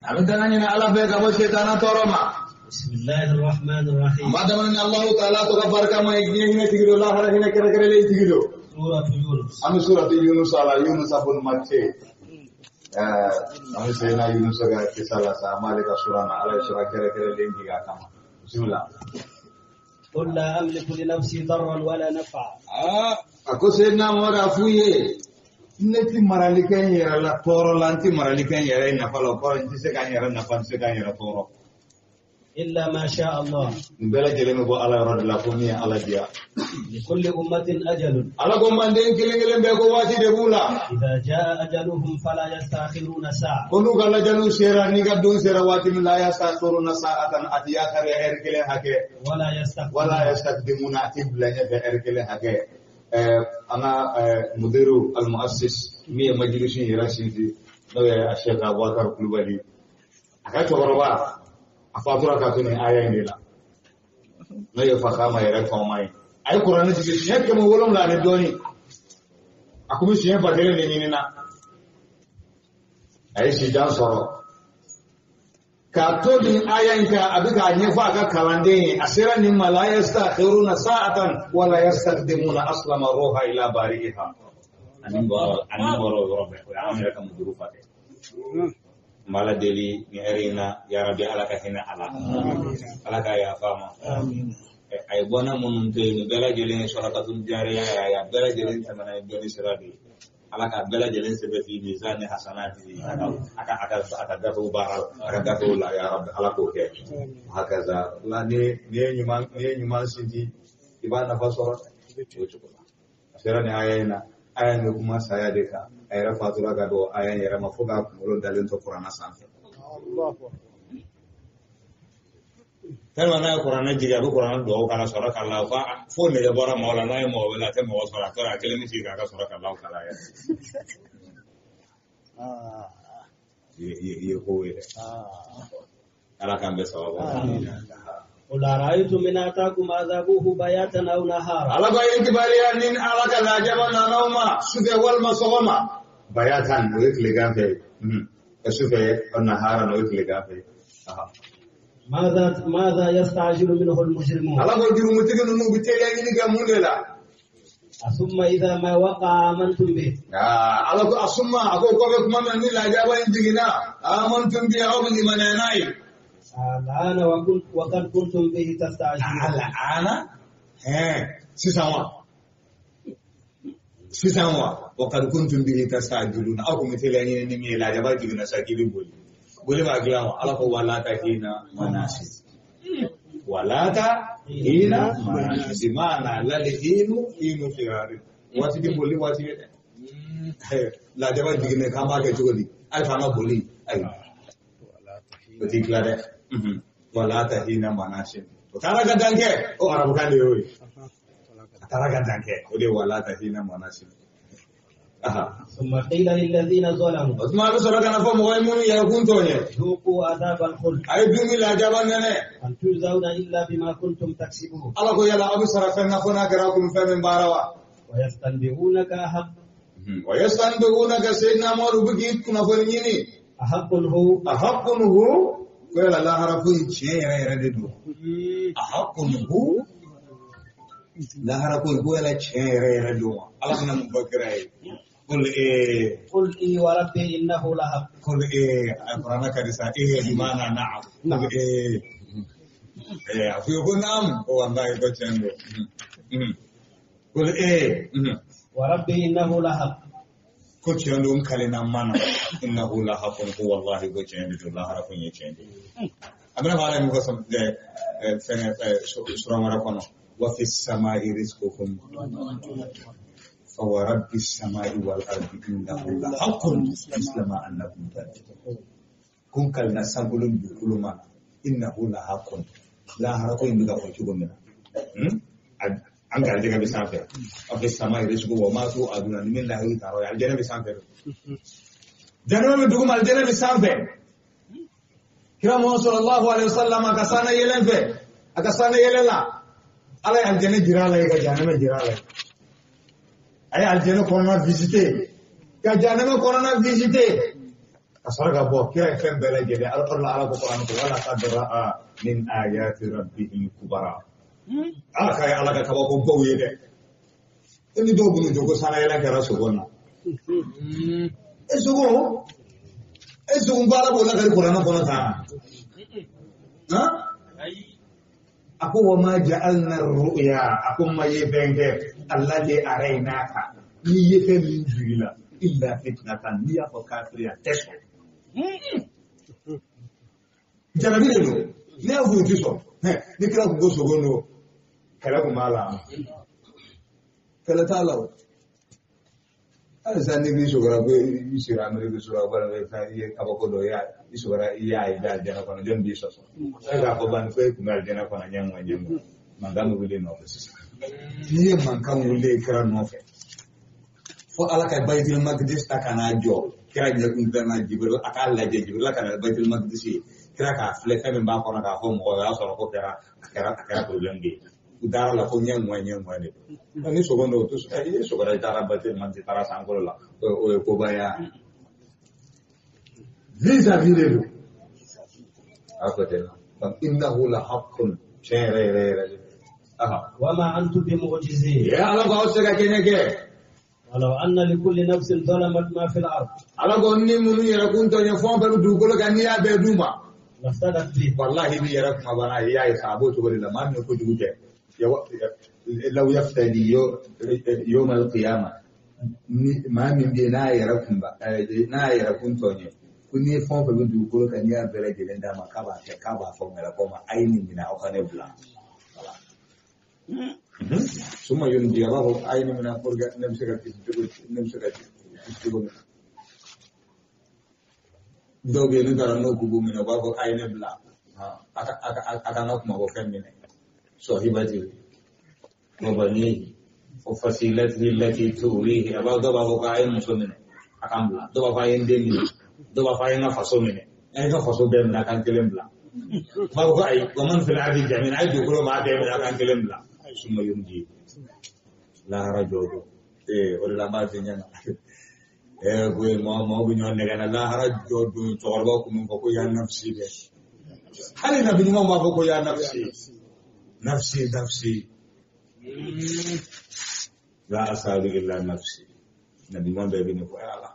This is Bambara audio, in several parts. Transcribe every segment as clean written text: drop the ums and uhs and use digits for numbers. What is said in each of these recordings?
A bɛ tanga ɲini Ala fɛ ka bɔ setana tɔɔrɔ ma. بسم الله الرحمن الرحيم. An b'a daminɛ ni Alahu taala tɔgɔ barikama ye, diɲɛ hinɛ tigi don, lahara hinɛ kɛrɛnkɛrɛnlen tigi don. سورة يونس. An bɛ suratu Yunus la, Yunus bun Matte. An bɛ Seyidina Yunus ka kisa la sa, an b'ale ka sura na, Ala ye sura kɛrɛnkɛrɛnlen jigin a kama. Bisimila. قل لا أملك لنفسي ضرا ولا نفعا. A ko Seyidina Muhamadu a f'u ye, ne ti marali kɛ n yɛrɛ la tɔɔrɔ la, n ti marali kɛ n yɛrɛ ye nafa la, o kɔrɔ n tɛ se ka n yɛrɛ nafa, n tɛ se ka n yɛrɛ tɔɔrɔ. إلا ما شاء الله. Nin bɛɛ lajɛlen bɛ bɔ Ala yɔrɔ de la fo min ye Ala diya. لكل أمة أجل. Ala ko manden kelen kelen bɛɛ ko waati de b'u la. إذا جاء أجلهم فلا يستأخرون ساعة. Ko n'u ka lajaliw sera, n'i ka don sera waati min, la yastakhiruna sa'atan, a ti yakari ɛri kelen hakɛ. ولا يستقدمون. Wala yastakdimuna, a ti bila ɲɛfɛ ɛri kelen hakɛ. An ka mudiru al-muassis min ye majilisi in yɛrɛ sinsin, n'o ye a Sheikh Abubakar Kulubali, a ka cɛkɔrɔba a fatura ka to nin aya in de la, n'o ye fakama yɛrɛ kɔma ye. A ye kuranɛ jigin siɲɛ 700 ani dɔɔni, a kun bɛ siɲɛ 1000 de ɲini na. A ye sijan sɔrɔ k'a to nin aya in kan, a bɛ k'a ɲɛfɔ a ka kalanden ye. A sera nin ma, la yastakhiruna sa'atan wala yastakdimuna aslama ruha ila bari'iha. Ani bɔra o yɔrɔ bɛɛ, o y'anw yɛrɛ ka muduru fa dɛ. N b'Ala deli ni hɛrɛ in na, yarabi Ala ka hinɛ a la, Ala ka yafa a ma. A ye bɔnna minnu to yen, nin bɛɛ lajɛlen ye sarakatul jariya ye, a y'a bɛɛ lajɛlen tɛmɛna ni dɔnni sira de ye. Ala ka bɛɛ lajɛlen sɛbɛn fi mizani hasanati, a ka gafew baara la, a ka gafew la, ya Rabbi Ala k'o kɛ. Hakaza la, ni ye ɲuman sinti, i b'a nafa sɔrɔ o cogo la. A sera nin aya in na, aya in bɛ kuma saya de kan. A yɛrɛ fatura ka don aya in yɛrɛ ma fo k'a kunkolo dalen to kuranna sanfɛ. Tellement n'a ye kuranɛ jigin, a bɛ kuranɛ dugawu kana sɔrɔ ka la fo nege bɔra mɔgɔ la, n'a ye mɔgɔ wele a tɛ mɔgɔ sɔrɔ, a tora a kelen bɛ sigi k'a ka sɔrɔ ka la kala yɛrɛ. I ye ko ye dɛ. Ala k'an bɛɛ sababu ma. قل أرأيتم إن أتاكم عذابه بياتا أو نهارا. Ala ko ye kibaruya ni Ala ka lajaba nana ma sufɛ walima sɔgɔma. Bayatan, o ye tilegan fɛ ye. Sufɛ, naharan, o ye tilegan fɛ ye. ماذا يستعجل منه المجرمون. Ala ko jurumutigi ninnu bɛ teliya ɲini kɛ mun de la? ثم إذا ما وقع آمنتم به. Ala ko asuma, a ko kɔfɛ tuma min ni lajaba in jiginna, amantum bi, aw bɛ limaniya n'a ye. الآن وقد كنتم به تستعجلون. الآن, sisan wa, sisan wa, wa qad kuntum bihi tastajilun, aw kun bɛ teliya ɲini ni min ye, lajaba jiginna sa k'i bɛ boli boli b'a dilan wa. Ala ko walata hina manasi, walata hina manasi, maana lali hinu hinu firari, waati di boli waati ye dɛ. Lajaba jiginna k'an b'a kɛ cogo di? Ayi f'an ka boli, ayi o t'i tila dɛ. Walata hina manasi, o taara ka dan kɛ, o arabukan de y'o ye, a taara ka dan kɛ, o de ye walata hina manasi. ثم قيل للذين ظلموا. O tuma a bɛ sɔrɔ ka na fɔ mɔgɔ ye minnu yɛrɛ kun tɔn ye. ذوقوا عذاب الخلد. A ye dumuni lajaba nɛnɛ. هل تجزون إلا بما كنتم تكسبون. Ala ko yala aw bɛ sara fɛn na fo n'a kɛra aw kun fɛn min baara wa? ويستنبئونك أحق. Wa yastanbi'unaka, Seydina Amadu bɛ k'i kunnafoni ɲini. أحق هو. Ahaqqun hu, ko yala lahara ko in tiɲɛ yɛrɛ yɛrɛ de don. Ahaqqun hu, lahara ko in ko yala tiɲɛ yɛrɛ yɛrɛ don wa? Ala bɛna mun fɔ kira ye? قل إيه. قل إي وربي إنه لحق. قل إيه، القرآن كريسا إيه بمعنى نعم. قل إيه، إيه يقول نعم، هو الله يقول قل إيه وربي إنه لحق. ko tiɲɛ don, n kalenna mana, innahu la haqqun, ko wallahi ko tiɲɛ de don, lahara ko in ye tiɲɛ de ye. A bɛna fɔ Ala ye mun fɔ fɛngɛ sura wɛrɛ kɔnɔ? Wa fi samai rizqukum fa wa rabbi samai wal ardi innahu la haqqun misla ma annakum tantiqun. Kun kalina sankolo ni dugukolo ma, innahu la haqqun, lahara ko in bɛ ka fɔ cogo min na, an garijɛgɛ bɛ sanfɛ. Aw fi samai rizqukum wa ma tu'aduna, ni min lahiru taara ye, alijɛnɛ bɛ sanfɛ, jahanama bɛ duguma, alijɛnɛ bɛ sanfɛ. Kira Muhammad sallallahu alaihi wasallam a ka sanna yɛlɛn fɛ, a ka sanna yɛlɛn la, Ala ye alijɛnɛ jira a la ye ka jahanama jira a la ye. A ye alijɛnɛ kɔnɔna visiter ka jahanama kɔnɔna visiter. Ka sɔrɔ ka bɔ kira ye fɛn bɛɛ lajɛlen ala ala ko Kuranɛ ko wala qad ra'a min ayati rabbihil kubara. Ala ka ye ala ka kabako baw ye dɛ. E ni dɔw b'u jɔ ko sanayɛlɛ kɛra sogo na. E sogo e sogo ko ala b'o lakali Kuranɛ kɔnɔ tan. Han? A ko wa ma ja'alna ru'ya a ko ma ye fɛn kɛ allati araynaka n'i ye fɛn min jigi la illa fitnatan n'i y'a fɔ kafiri a tɛ sɔn. Jarabi de don n'i y'a fɔ u ti sɔn ni kira kun ko sogo don kɛlɛ kun b'a la kɛlɛ t'a la o. Halisa n'i b'i sogora ko i sira Ameriki sɔrɔ walima i ye kabako dɔ ye i sogora i y'a ye i bɛ alijana kɔnɔ jɔnni b'i sɔsɔ e k'a fɔ bani ko e kun bɛ alijana kɔnɔ ɲɛmɔgɔ ɲɛmɔgɔ mankan bɛ wuli nɔfɛ sisan n'i ye mankan wuli kira nɔfɛ fo ala ka Baitul Maqdis ta ka n'a jɔ kira ɲɛkun bɛɛ na Jibril a k'a lajɛ Jibril ka na Baitul Maqdis ye kira k'a filɛ fɛn min b'a kɔnɔ k'a fɔ mɔgɔ ye o y'a sɔrɔ ko kɛra a kɛra a kɛra problème de ye u dara la ko ɲɛ ŋɔɛ ɲɛ ŋɔɛ de don ni sogo don i ye sogora i taara Baitul Maqdis taara sankolo la o ye koba ye vis-à-vis de don a ko ten donc innahu la haqqun tiɲɛ yɛrɛ yɛrɛ yɛrɛ de وما أنتم بمعجزين ye ala ko aw tɛ se ka kɛɲɛ kɛ ولو أن لكل نفس ظلمت ما في الأرض ala ko ni minnu yɛrɛ kun tɔɲɔ fɛn o fɛn bɛ dugukolo kan n'i y'a bɛɛ d'u ma لافتدت به wallahi bi yɛrɛ kuma banna i y'a ye sa a b'o cogo de la maa min ye kojugu kɛ law yaftadi yawma al-qiyama ni maa min bɛ yen n'a yɛrɛ kunba n'a yɛrɛ kun tɔɲɔ ko n'i ye fɛn o fɛn bɛ dugukolo kan n'i y'a bɛɛ lajɛlen d'a ma k'a b'a kɛ k'a b'a fɔ mɛlɛkɛw ma a ye nin minɛ aw ka ne bila. Suma yunji a b'a fɔ a ye nin minɛ pour que ne bɛ se ka kisi cogo ne bɛ se ka kisi cogo min na. Dɔw bɛ yen n'u taara n'o k'u b'u minɛ u b'a fɔ a ye ne bila a ka a ka n ka kumabɔ fɛn minɛ sɔhibati wa banihi wa fasilatihi allati tuwihi a b'a dɔw b'a fɔ ko a ye muso minɛ a ka n bila dɔw b'a fɔ a ye n den minɛ dɔw b'a fɔ a ye n ka faso minɛ a ye n ka faso bɛɛ minɛ a ka n kelen bila u b'a fɔ ko ayi wa man fil ardi jami'an a ye dugukolo maa bɛɛ minɛ a ka n kelen bila suma yunji lahara jɔ don o de la n b'a f'i ɲɛna ko mɔgɔ bɛ ɲɔgɔn nɛgɛ na lahara jɔ don cɛkɔrɔbaw kun bɛ fɔ ko ya nafsi dɛ hali nabi ɲuman b'a fɔ ko ya nafsi nafsi nafsi la asalu illa nafsi nabi ɲuman bɛɛ bɛ nin fɔ ala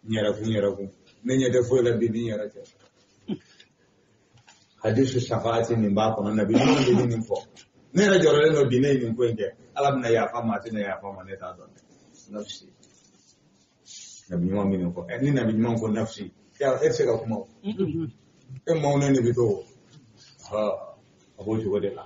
n yɛrɛ kun n yɛrɛ kun ne ɲɛ tɛ foyi la bi ni n yɛrɛ tɛ hadisu shafaati nin b'a kɔnɔ nabi ɲuman de bɛ nin fɔ ne yɛrɛ jɔrɔlen don bi ne ye nin ko in kɛ ala bɛna yafa ma a tɛna yafa ma ne t'a dɔn nafsi nabi ɲuman bɛ nin fɔ ni nabi ɲuman ko nafsi yala e tɛ se ka kuma o e maaw ne de bɛ to o a b'o cogo de la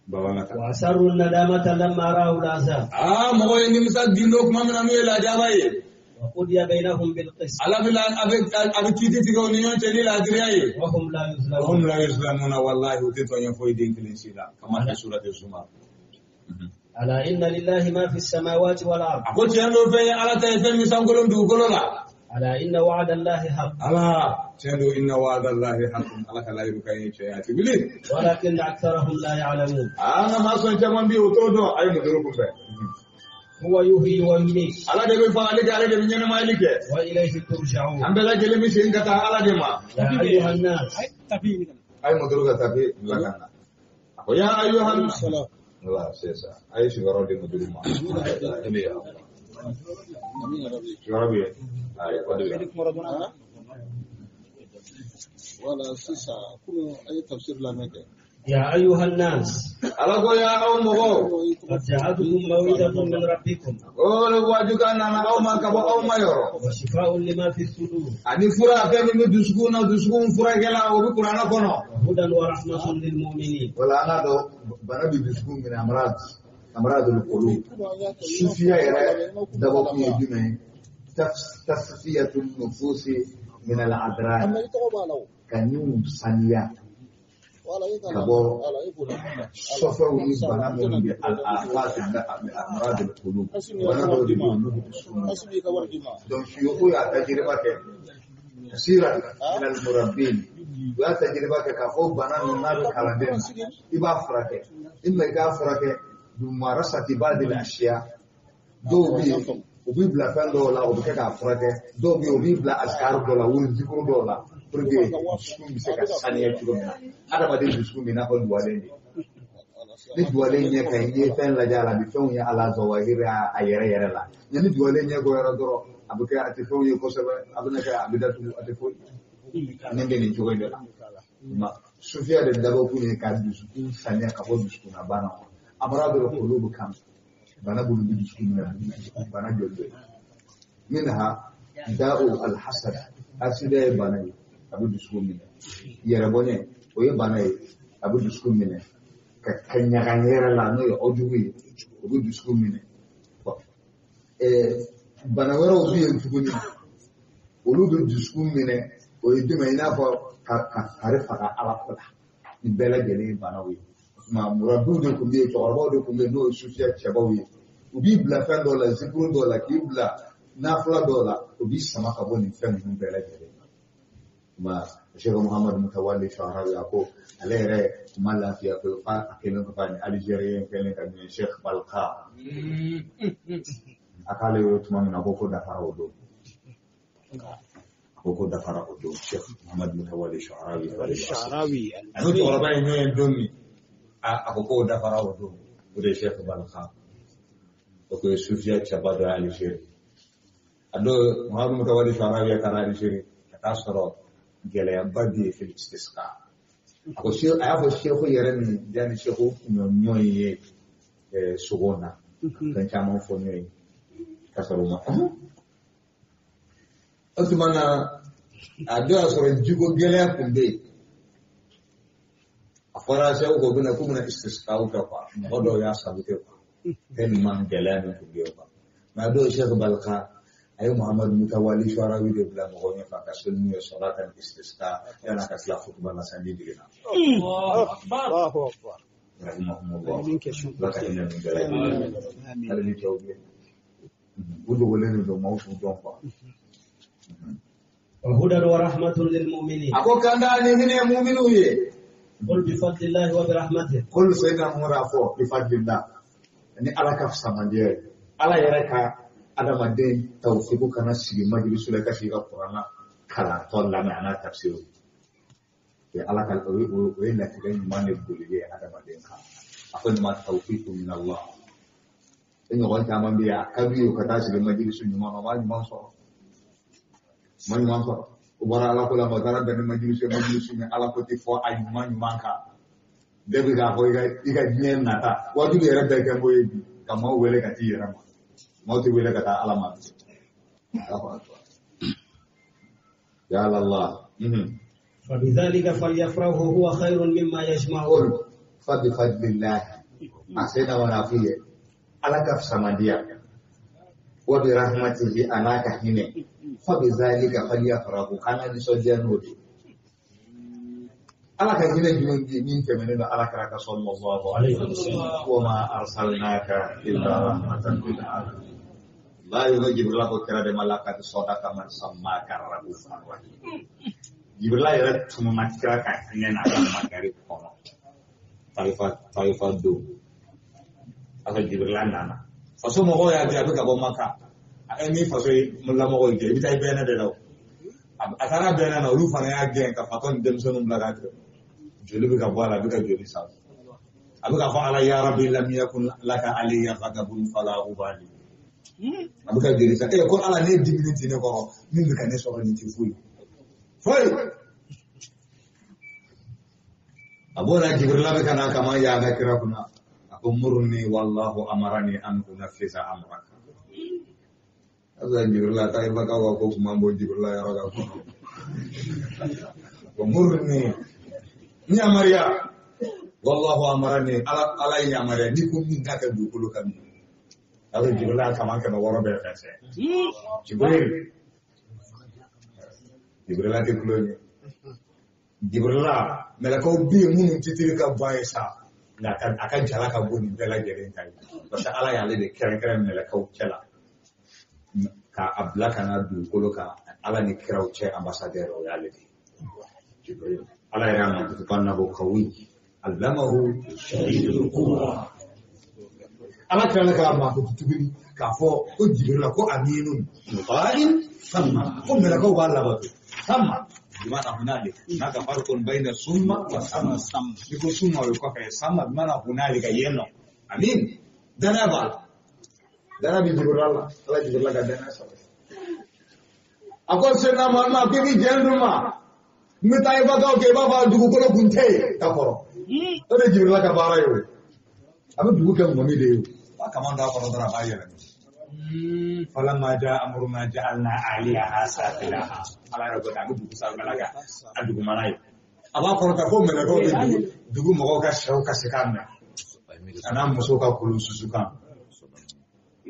baba ka وأسروا الندامة لما رأوا العذاب mɔgɔ ye nimisa gindo kuma min na n'o ye lajaba ye وقضي بينهم بالقسط ala bɛ a bɛ kiiti tigɛ u ni ɲɔgɔn cɛ ni laadiriya ye وهم لا يظلمون وهم لا يظلمون والله u tɛ tɔɲɔ foyi den kelen si la kama fi surati zumar ألا إن لله ما في السماوات والأرض a ko tiɲɛ don fɛn ye ala ta ye fɛn min sankolo dugukolo la ألا إن وعد الله حق ala tiɲɛ don inna wa'da allahi haqqun ala ka layidu kan ye tiɲɛ ye a ti wuli ولكن أكثرهم لا يعلمون an ka maa sɔn caman bɛ yen o t'o dɔn a ye muduru kunbɛn هو يحيي ويميت ala de bɛ fagali kɛ ale de bɛ ɲɛnɛmayali kɛ وإليه ترجعون an bɛɛ lajɛlen bɛ segin ka taa ala de ma يا أيها الناس a ye muduru ka tapi bila ka na a ko ya ayyuhan voilà c'est ça a ye sigiyɔrɔ di muduru ma sigiyɔrɔ bɛ yen ayi o de bɛ Wala sisan kunun an ye tafsir lamɛn kɛ. يا أيها الناس ala ko ya aw mɔgɔw قد جاءتكم موعظة من ربكم o le wajukan nana aw ma ka bɔ aw ma yɔrɔ وشفاء لما في الصدور ani fura fɛn min bɛ dusukun na dusukun furakɛla o bɛ kuranɛ kɔnɔ وهدى ورحمة للمؤمنين wala an k'a dɔn bana bɛ dusukun minɛ amrad amradul qulub sufiya yɛrɛ dabɔkun ye jumɛn ye tasfiyatu nufusi min al adran Amma i tɔgɔ b'a la o. ka niw saniya Wala e ka ka bɔ wala e k'o la. sɔfɛw ni bana minnu bɛ al afat amradul qulub bana dɔw de bɛ yen olu bɛ dusukun na Kasi b'i ka wari d'i ma. donc suyuku y'a tajiriba kɛ sira min al murabbin u y'a tajiriba kɛ k'a fɔ bana ninnu n'a bɛ kalanden na i b'a furakɛ i ma i k'a furakɛ bi mumarasati ba'dil ashiya dɔw bɛ yen U b'i bila fɛn dɔw la, o bɛ kɛ k'a furakɛ. Dɔw bɛ yen, u b'i bila asikari dɔw la, wuli zikuru dɔw la, pour que dusukun bɛ se ka saniya cogo min na. Adamaden dusukun bɛ i n'a fɔ duwalen de. Ni duwalen ɲɛ ka ɲi, n'i ye fɛn lajɛ a la, a bɛ fɛnw ye ala zɔwahiri a yɛrɛ yɛrɛ la. Nka ni duwalen ɲɛ goyara dɔrɔn, a bɛ kɛ a tɛ fɛnw ye kosɛbɛ, a bɛna kɛ a bɛ datugu, a tɛ foyi. Nin bɛ nin cogo in de la. Ma sufiya de dabɔkun ye ka dusukun saniya ka bɔ dusukunna bana kɔnɔ. A bɔra dɔrɔn olu bɛ kan. Bana b'olu bɛ dusukun minɛ, bana joli bɛ yen. Minha da'u alhasad, hasida ye bana ye, a bɛ dusukun minɛ. Yɛrɛbɔnɛ, o ye bana ye, a bɛ dusukun minɛ. Ka ɲaga yɛrɛ la, n'o ye ojugu ye, o bɛ dusukun minɛ. Bana wɛrɛw bɛ yen tuguni, olu bɛ dusukun minɛ. O ye jumɛn? I n'a fɔ ka fari faga ala ko la. Nin bɛɛ lajɛlen ye banaw ye. O tuma murabiw de tun bɛ yen, cɛkɔrɔbaw de tun bɛ yen, n'o ye sufiya cɛbaw ye. U b'i bila fɛn dɔw la, zikuru dɔw la, k'i bila nafila dɔw la, u b'i sama ka bɔ nin fɛn ninnu bɛɛ lajɛlen ma. Tuma Sheikh Muhammad Mutawalli Sha'rawi a ko ale yɛrɛ tun ma lafiya ko f'a a kɛlen kɔfɛ ani Algérien kɛlen ka ɲɛ Sheikh Balka. A k'ale y'o tuma min na, a ko ko dafara o don. A ko ko dafara o don, Sheikh Muhammad Mutawalli Sha'rawi. A n'o cɛkɔrɔba ye ɲɔgɔn ye don min, a ko k'o dafara o don. O de ye Sheikh Balka. O ko ye sufiya cɛba dɔ ye Algérie. A don Muhammad Mutawalli Sha'rawi taara Algérie ka taa sɔrɔ gɛlɛyaba bɛ yen fil istisqa. A ko a y'a fɔ seku yɛrɛ min yanni seku ɲɔ ye sogo na, fɛn caman fɔ ɲɔgɔn ye ka sɔrɔ u ma. O tuma na a don y'a sɔrɔ jiko gɛlɛya tun bɛ yen. A fɔra seku ko bɛna k'u bɛna istisqaw kɛ quoi, mɔgɔ dɔw y'a sabu kɛ quoi, tellement gɛlɛya min tun bɛ yen quoi. Mais a don Sheikh Balka a ye Muhammad Mutawalli Sha'rawi de bila mɔgɔw ɲɛfɛ a ka seli n'u ye salatan istisqa yan'a ka tila kutuba la, sanji jiginna. Allahu akbar. Rahimahumullah. Ala ka hinɛ ninnu bɛɛ lajɛlen. Hali ni cɛw bɛ yen. U dogolen de don, maaw t'u dɔn quoi. وهدى ورحمة للمؤمنين. A ko kanda ni hinɛ mu'minu ye. قل بفضل الله وبرحمته. Qul sayyidina Muhammad a fɔ bifadlillah, ni Ala ka fisamandiya ye. Ala yɛrɛ ka adamaden tawfiku kana sigi majilisu la i ka sigi ka kuranna kalantɔ lamɛn a n'a tafsiru. O ye Ala ka o ye o ye latigɛ ɲuman de bolilen ye adamaden kan. A ko nin ma tawfiku min Allah. E ɲɔgɔn caman bɛ yen, a ka d'u ye u ka taa sigi majilisu ɲuman na, u ma ɲuman sɔrɔ. U ma ɲuman sɔrɔ. U bɔra Ala ko la, u taara bɛn ni majilisu ye, majilisu min Ala ko tɛ fɔ a ɲuman ɲuman kan. Bɛɛ bɛ k'a fɔ i ka diɲɛ nata. Wajibi yɛrɛ bɛɛ kɛ m'o ye bi, ka maaw wele ka t'i yɛrɛ ma. Maaw tɛ wele ka taa Ala ma. Allahu akbar. Ya Allah. فبذلك فليفرحوا هو خير مما يجمعون. Qul fa bi fadlillah. A sai na wani fiye. Ala ka fisamandiya. Wa bi rahmatihi a n'a ka hinɛ. Fa bi zalika falyafrahu, k'an ka nisɔndiya n'o de ye. Ala ka hinɛ jumɛn bɛ yen min tɛmɛnen don Ala kira ka sallallahu alaihi wa sallam. Wa ma arsalnaka illa rahmatan lil alamin. Wallahi ko Jibrila ko kira de ma laqad sadaqa man sammaka ra'ufan rahim. Jibrila yɛrɛ tununa kira ka hinɛ n'a ka makari kɔnɔ. Tayifa don. A ka Jibrila nana. Faso mɔgɔw y'a di a bɛ ka bɔ Maka. A ni faso ye lamɔgɔw ye, i bɛ taa i bɛnɛ de la o. A taara bɛnɛ na, olu fana y'a gɛn ka fatɔ ni denmisɛnninw bila k'a tigɛ. Joli bɛ ka bɔ a la, a bɛ ka joli sa. A bɛ ka fɔ Ala ya Rabbi lam yakun laka alayya ghadabun fala ubali. A bɛ ka joli sa. Ko Ala ne diminen tɛ ne kɔrɔ, min bɛ ka ne sɔrɔ nin tɛ foyi. Foyi. A b'o la Jibrila bɛ ka na kama yaala kira kunna. A ko murni wallahu amarani an unaffiza amraka. Asa Jibrila ta iba ka ko kuma bo Jibrila yɔrɔ ka kɔnɔ. Ko murni ni yamaruya wallahu amarani, Ala ye yamaruya ni ko min ka kɛ dugukolo kan bi. A bɛ Jibrila kama 600 bɛɛ fɛnsɛn. Jibril. Jibrila tɛ kulon ye. Jibrila mɛlɛkɛw bɛ yen minnu titiri ka bɔ a ye sa, nka a ka jala ka bɔ nin bɛɛ lajɛlen ta ye. Parce que Ala y'ale de kɛrɛnkɛrɛn mɛlɛkɛw cɛ la. K'a bila ka na dugukolo kan, Ala ni kiraw cɛ ambassadeur o y'ale de ye. Jibril. Ala yɛrɛ y'a mankutu ko annahu qawi allamahu shadidul quwa. Ala tilala k'a mankutu tuguni k'a fɔ ko Jibirila ko aminun muta'in samma ko mɛlɛkɛw b'a labato samma bimana hunalika hunaka farqun bayna summa wa samma ni ko summa o ye kɔfɛ ye samma bimana hunalika yen nɔ amin danaya b'a la danaya bɛ Jibirila la Ala Jibirila ka danaya sabati a ko Seydina Muhammad k'i bɛ jɛn dun ma n bɛ taa i ba kɛ i b'a fɔ dugukolo kun tɛ yen ka kɔrɔ o de ye Jibirila ka baara ye o a bɛ dugu kɛ ŋɔni de ye o a kama don a kɔrɔ dɔrɔn a b'a yɛlɛma falamma jaa amruna ja'alna 'aliyaha safilaha ala yɛrɛ ko ten a bɛ dugu sanfɛla kɛ a dugumana ye a b'a kɔrɔta fo mɛlɛkɛw bɛ dugu mɔgɔw ka sɛw kasi kan mɛn a n'a musow ka kolon susu kan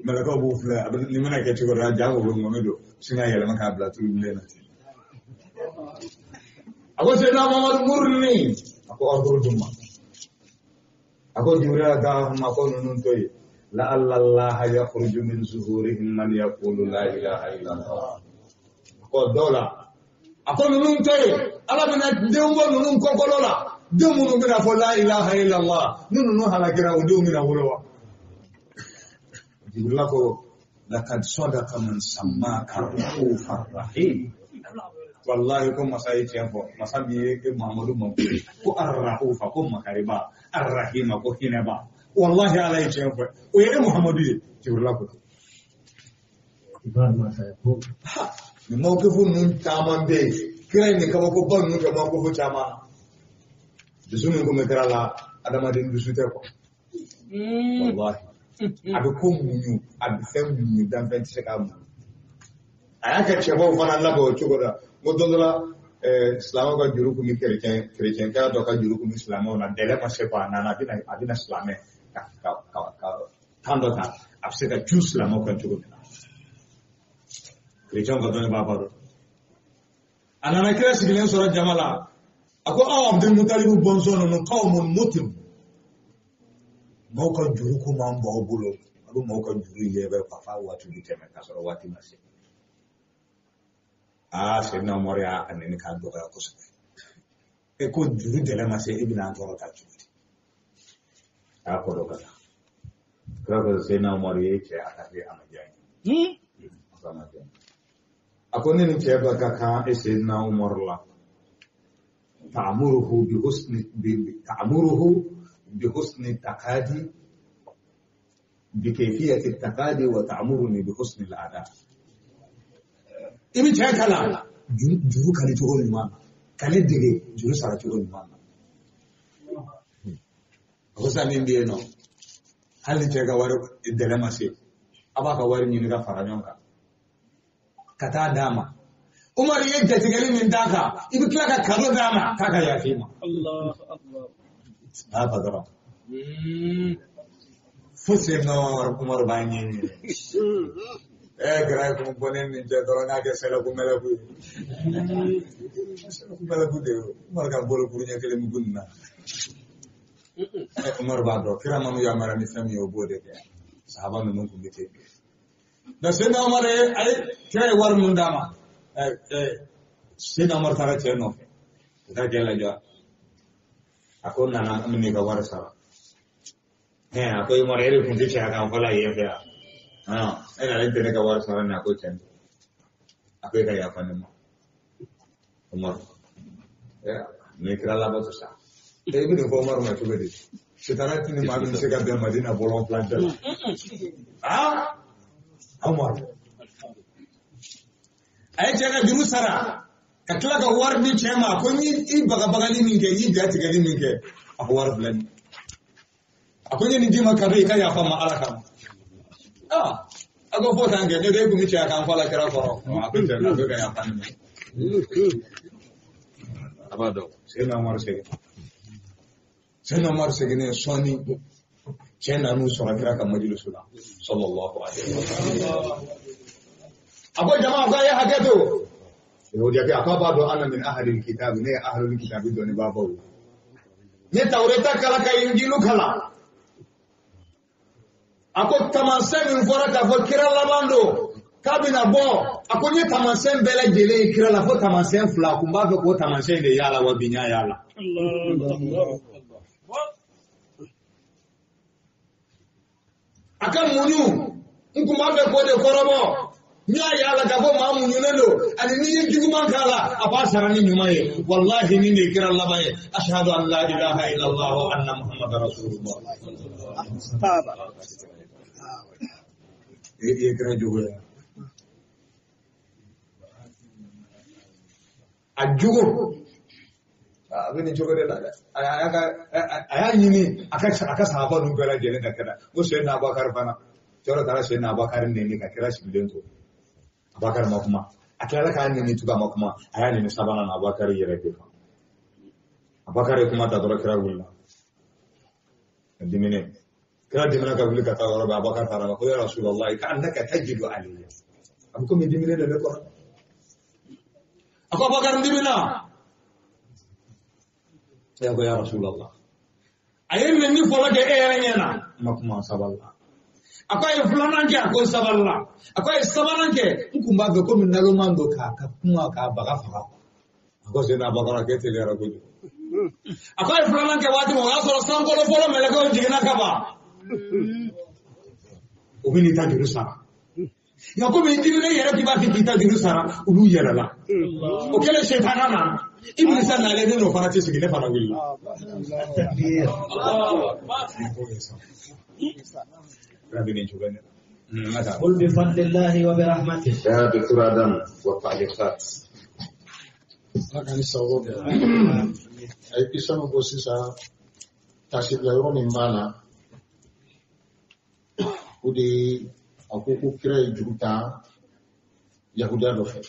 mɛlɛkɛw b'u filɛ a bɛ nin mana kɛ cogo dɔ la jango u bɛ ŋɔmi don sin ka yɛlɛma k'a bila tulu bilen na ten a ko Seydina Muhammadu murni a ko ordre d'u ma a ko Jibrila da'ahum a ko ninnu to yen la'alla Allah yakhruju min zuhurihim man yaqulu la ilaha illallah a ko dɔw la a ko ninnu to yen Ala bɛna denw bɔ ninnu kɔkɔlɔ la den minnu bɛna fɔ la ilaha illallah ni ninnu halakira o denw bɛna wolo wa Jibrila ko laqad sadaqa man sammaka ra'ufar rahim wallahi ko masa ye tiɲɛ fɔ masa min ye e Muhammadu mankutu ko arra'ufa ko makariba arrahima ko hinɛba wallahi Ala ye tiɲɛ fɔ o ye e Muhammadu ye Jibrila ko nin mawkifu ninnu caman bɛ yen kira ye nin kabakoba ninnu kɛ mawkifu caman na dusu min kun bɛ kira la adamaden dusu tɛ quoi wallahi a bɛ ko muɲu a bɛ fɛn muɲu danfɛn tɛ se k'a muɲu a y'a kɛ cɛbaw fana labɛn o cogo la n ko don dɔ la silamɛw ka juru kun bɛ kerecɛnkɛla dɔ ka juru kun bɛ silamɛw na dɛlɛ ma se quoi a nana a bɛna silamɛ ka tan dɔ ta a bɛ se ka cun silamɛw kan cogo min na kerecɛnw ka dɔnni b'a ba dɔn a nana kira sigilen sɔrɔ jama la a ko aw Abdul Mutalibu bɔnsɔn ninnu qawmun mutim maaw ka juru ko man b'aw bolo a bɛ maaw ka juru yɛbɛ ka f'a waati bɛ tɛmɛ k'a sɔrɔ waati ma se aa Seydina Umaru y'a nɛni k'a dɔgɔya kosɛbɛ e ko juru dɛlɛ ma se e bɛna an tɔɔrɔ ta cogo di a y'a kɔ dɔ ka taa kira ko Seydina Umaru ye cɛ attaqué a ma diya n ye a ko a ma diya n ye a ko ne ni cɛ bɛ ka kan e Seydina Umaru la ta'muruhu bi husni bi ta'muruhu bi husni taqadi bi kayfiyati taqadi wa ta'muruni bi husni al-ada i bɛ cɛ kalan juru kali cogo ɲuman na ka ne dege juru sara cogo ɲuman na a ko sisan min bɛ yen nɔ hali ni cɛ ka wari dɛlɛ ma se a b'a ka wari ɲini ka fara ɲɔgɔn kan ka taa d'a ma Umaru ye jatigɛli min d'a kan i bɛ tila ka kado d'a ma k'a ka yafa i ma a y'a fa dɔrɔn fo Seydina Umaru b'a ɲɛɲini kira kun bɔ ne nin cɛ dɔrɔn n'a kɛ sɛlɛku mɛlɛku ye sɛlɛku mɛlɛku de ye Umaru ka bolo kuru ɲɛ kelen bɛ nin na Umaru b'a dɔn kira man'u yamaruya ni fɛn min ye o b'o de kɛ sahaba ninnu kun bɛ ten donc Seydina Umaru ye a ye kira ye wari mun d'a ma Seydina Umaru taara cɛ nɔfɛ ka taa cɛ lajɔ a ko n nana n bɛn'i ka wari sara a ko Umaru e de kun tɛ cɛya kan fɔ la yen fɛ yan e nana tɛ ne ka wari sara nin a ko tiɲɛ don a ko e ka yafa ne ma Umaru ni kira labato sa e bɛ nin fɔ Umaru ma cogo di sitana ti ni maa min se ka bɛn Madina bɔlɔn fila cɛ la aa Umaru a ye cɛ ka juru sara ka tila ka wari di cɛ ma ko n y'i bagabagali min kɛ n y'i ja tigɛli min kɛ a ko wari filɛ nin a ko n ye nin d'i ma kado i ka yafa n ma Ala kama aa a ko fo tan kɛ ne de kun bɛ cɛya kan fɔ la kira kɔrɔ a ko cɛ a ko ka yafa ne ma a b'a dɔn Seydina Umaru segin Seydina Umaru seginnen sɔɔni cɛ nan'u sɔrɔ kira ka majilisu la sallallahu alaihi wa sallam a ko jama ko a ye hakɛ to yahudiyakɛ a k'a b'a dɔn ana min ahlil kitabi ne ye ahlul kitabi dɔnnibaabaw ye n ye tawureta kalan ka injilu kalan a ko taamasiyɛn min fɔra k'a fɔ kira laban don k'a bɛna bɔ a ko n ye taamasiyɛn bɛɛ lajɛlen ye kira la fo taamasiyɛn fila a kun b'a fɛ k'o taamasiyɛn de y'a la wa bi n y'a y'a la. A ka muɲu, n kun b'a fɛ k'o de kɔrɔbɔ. N y'a ye a la k'a fɔ maa muɲunen don, ani n'i ye juguman k'a la, a b'a sara ni ɲuman ye. Walahi nin de ye kira laban ye. Ashhadu an la ilaha illallah wa anna muhammadan rasulullah. I ye kira jogo ye. A jogo a bɛ nin cogo de la dɛ. A y'a ɲini a ka sahaba ninnu bɛɛ lajɛlen ka kɛra. Ko Seyidina Abubakar fana, cɛ dɔ taara Seyidina Abubakar neni ka kira sigilen to. Abubakar ma kuma. A tilala k'a neni tugun, a ma kuma. A y'a neni sabanan na, Abubakar yɛrɛ de kan. Abubakar ye kuma ta dɔrɔn, kira wulila. A diminen. Kira dimina ka wuli ka taa yɔrɔ bɛɛ, Abubakar taara ko ya Rasulallah, ka annaka tajidu alayya. A bɛ komi diminen de ne kɔrɔ. A ko Abubakar dimina. Ya ko ya Rasulallah. A ye neni fɔlɔ kɛ e yɛrɛ ɲɛ na. Ma kuma, sabalila. A ko a ye filanan kɛ, a ko sabalila. A ko a ye sabanan kɛ, n kun b'a fɛ komi naloman don k'a ka kuma k'a baga faga. A ko Seyidina Abubakar k'e teliyara kojugu. A ko a ye filanan kɛ waati min, o y'a sɔrɔ sankolo fɔlɔ mɛlɛkɛw jiginna ka ban. U bɛ n'i ta juru sara. Nka komi i diminen yɛrɛ k'i b'a fɛ k'i ta juru sara, olu yɛlɛla. O kɛlen setana nana. Ibilisa nalen ne n'o fana tɛ sigi, ne fana wulila. قل بفضل الله وبرحمته. يا دكتور آدم والتعليقات. Ala ka ni sababu bɛɛ. A ye kisa min ko sisan, tasibila yɔrɔ min b'a la, o de ye a ko ko kira ye juru ta yahudiya dɔ fɛ.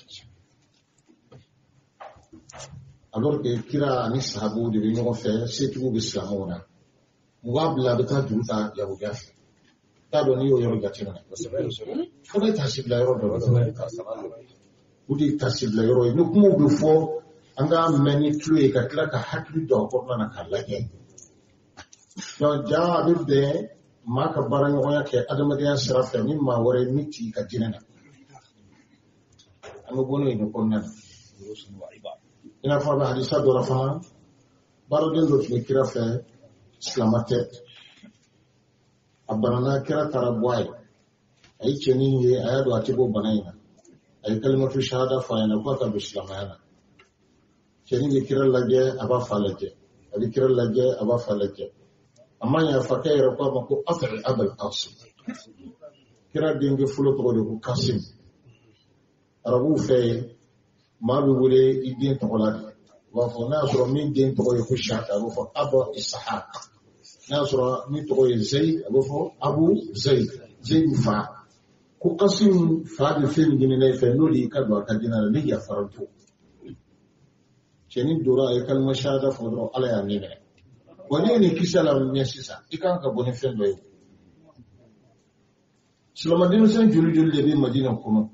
Alors que kira ani sahabuw de bɛ ɲɔgɔn fɛ, setigiw bɛ silamɛw na. Mun b'a bila a bɛ taa juru ta yahudiya fɛ? T'a dɔn n'i y'o yɔrɔ jateminɛ. Fana ye tasibila yɔrɔ dɔ ye. O de ye tasibila yɔrɔ ye. Ni kumaw bɛ fɔ, an k'a mɛn ni tulo ye ka tila ka hakili don a kɔnɔna na k'a lajɛ. Donc ja a bɛ bɛn maa ka baaraɲɔgɔnya kɛ adamadenya sira fɛ ni maa wɛrɛ ye min t'i ka diinɛ na. An bɛ bɔ n'o ye nin kɔnɔna na. I n'a fɔ a bɛ hadisa dɔ la fana, baaraden dɔ tun bɛ kira fɛ, silamɛ tɛ. A banana, kira taara bɔ a ye. A ye cɛnin ye, a y'a dɔn a tɛ bɔ bana in na. A ye kalimatu shahada fɔ a ɲɛna k'a ka don silamɛya na. Cɛnin bɛ kira lajɛ, a b'a fa lajɛ. A bɛ kira lajɛ, a b'a fa lajɛ. A ma ɲɛ, fakɛ yɛrɛ ko a ma ko afɛrɛ abal Qasim. Kira denkɛ fɔlɔ tɔgɔ de ko Qasim. Arabuw fɛ yen, maa bɛ wele i den tɔgɔ la de. U b'a fɔ n'a y'a sɔrɔ min den tɔgɔ ye ko Shaka, a bɛ fɔ Abu Ishaq. N'a y'a sɔrɔ min tɔgɔ ye Zayid, a bɛ fɔ Abu Zayid. Zayid fa. Ko Qasim fa bɛ fɛn min ɲini ne fɛ, n'o de y'i ka don a ka diinɛ la, ne yafara to. Cɛnin donna, a ye kalima shahada fɔ dɔrɔn, Ala y'a ne minɛ. Wa ne ye nin kisa la ɲɛ sisan, i kan ka bɔ ni fɛn dɔ ye. Silamɛ denmisɛn joli joli de bɛ Madina kɔnɔ,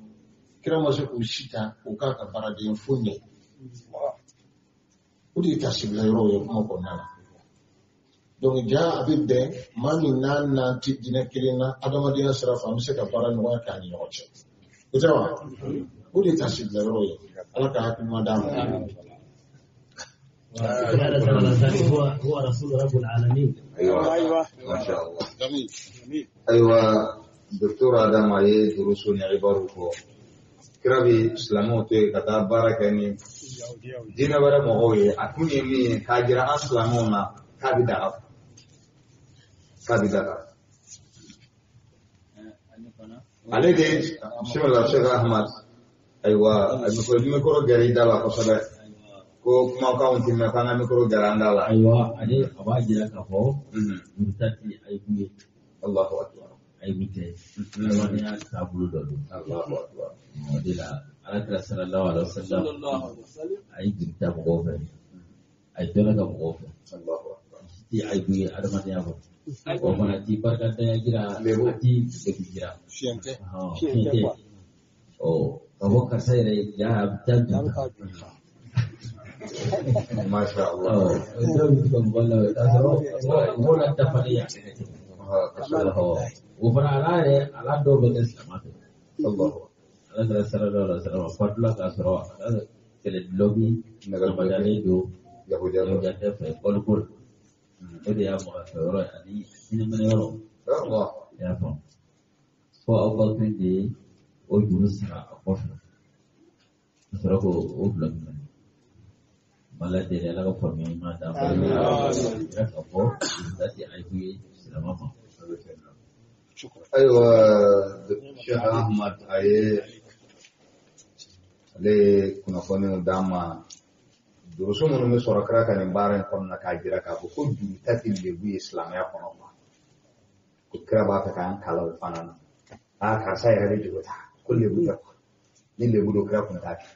kira ma se k'u si ta k'u k'a ka baaraden fo ɲɛ. O de ye tasibila yɔrɔw ye kuma kɔnɔna na. Donc ja a bɛ bɛn maa min n'a n'an tɛ diinɛ kelen na adamadenya sira fɛ, an bɛ se ka baara ɲɔgɔnya k'a ni ɲɔgɔn cɛ. O tɛ wa? O de ye tasibila yɔrɔw ye. Ala ka hakili ɲuman d'an ma. هو رسول رب العالمين. أيوة ما شاء الله. أيوة دكتور آدم a ye durusu ni ibaru fɔ. Kira bɛ silamɛw to yen ka taa baara kɛ ni diinɛ wɛrɛ mɔgɔw ye. A kun ye min ye k'a jira an silamɛw na k'a bɛ daga. K'a bɛ daga. Ale de bisimilah Sheikh Ahmad. Ayiwa mikoro gɛrɛ i da la kosɛbɛ. Ko kumakanw ti mɛn k'an ka mikoro gɛrɛ an da la. Ayiwa ale a b'a jira k'a fɔ juruta ti ayibu ye. Allahu akbar. Ayibu tɛ. Adamadenya taabolo dɔ don. Allahu akbar. O de la Ala kira sallallahu alaihi wa sallam a ye juru ta mɔgɔw fɛ. A ye dɔnna ka mɔgɔw fɛ. Allahu akbar. Ti ayibu ye adamadenya kɔnɔ. O fana ti barikadanya jira, a ti degun jira. Fiɲɛ tɛ. Fiɲɛ tɛ. Ɔ ka fɔ karisa yɛrɛ ja a bɛ taa juru ta. Masha Allah. O fana ala yɛrɛ ala dɔw bɛ kɛ silamɛ fɛ. Ala kɛra sallallahu alaihi wa sallam fatula k'a sɔrɔ a ka kɛlɛ dulɔki nɛgɛmajalen don yahudiya fɛ bɔliko la. O de y'a maga fɛ yɔrɔ ye ani hinɛminɛ yɔrɔ. I y'a faamu fo Abubakar de ye o juru sara a kɔfɛ ka sɔrɔ k'o dulɔki minɛ. Ala deli Ala ka faamuya ɲuman d'an ma. Yira k'a fɔ juruta tɛ ayibu ye silamɛ ma. Ayiwa, Sheikh Ahmad a ye ale ye kunnafoniw d'an ma durusu minnu bɛ sɔrɔ kira ka nin baara in kɔnɔna k'a jira k'a fɔ ko juruta tɛ lebu ye silamɛya kɔnɔ kuwa. Ko kira b'a fɛ k'an kalan o fana na. Aa, karisa yɛrɛ bɛ juru ta, ko lebu tɛ kuwa. Ni lebu don, kira kun t'a kɛ.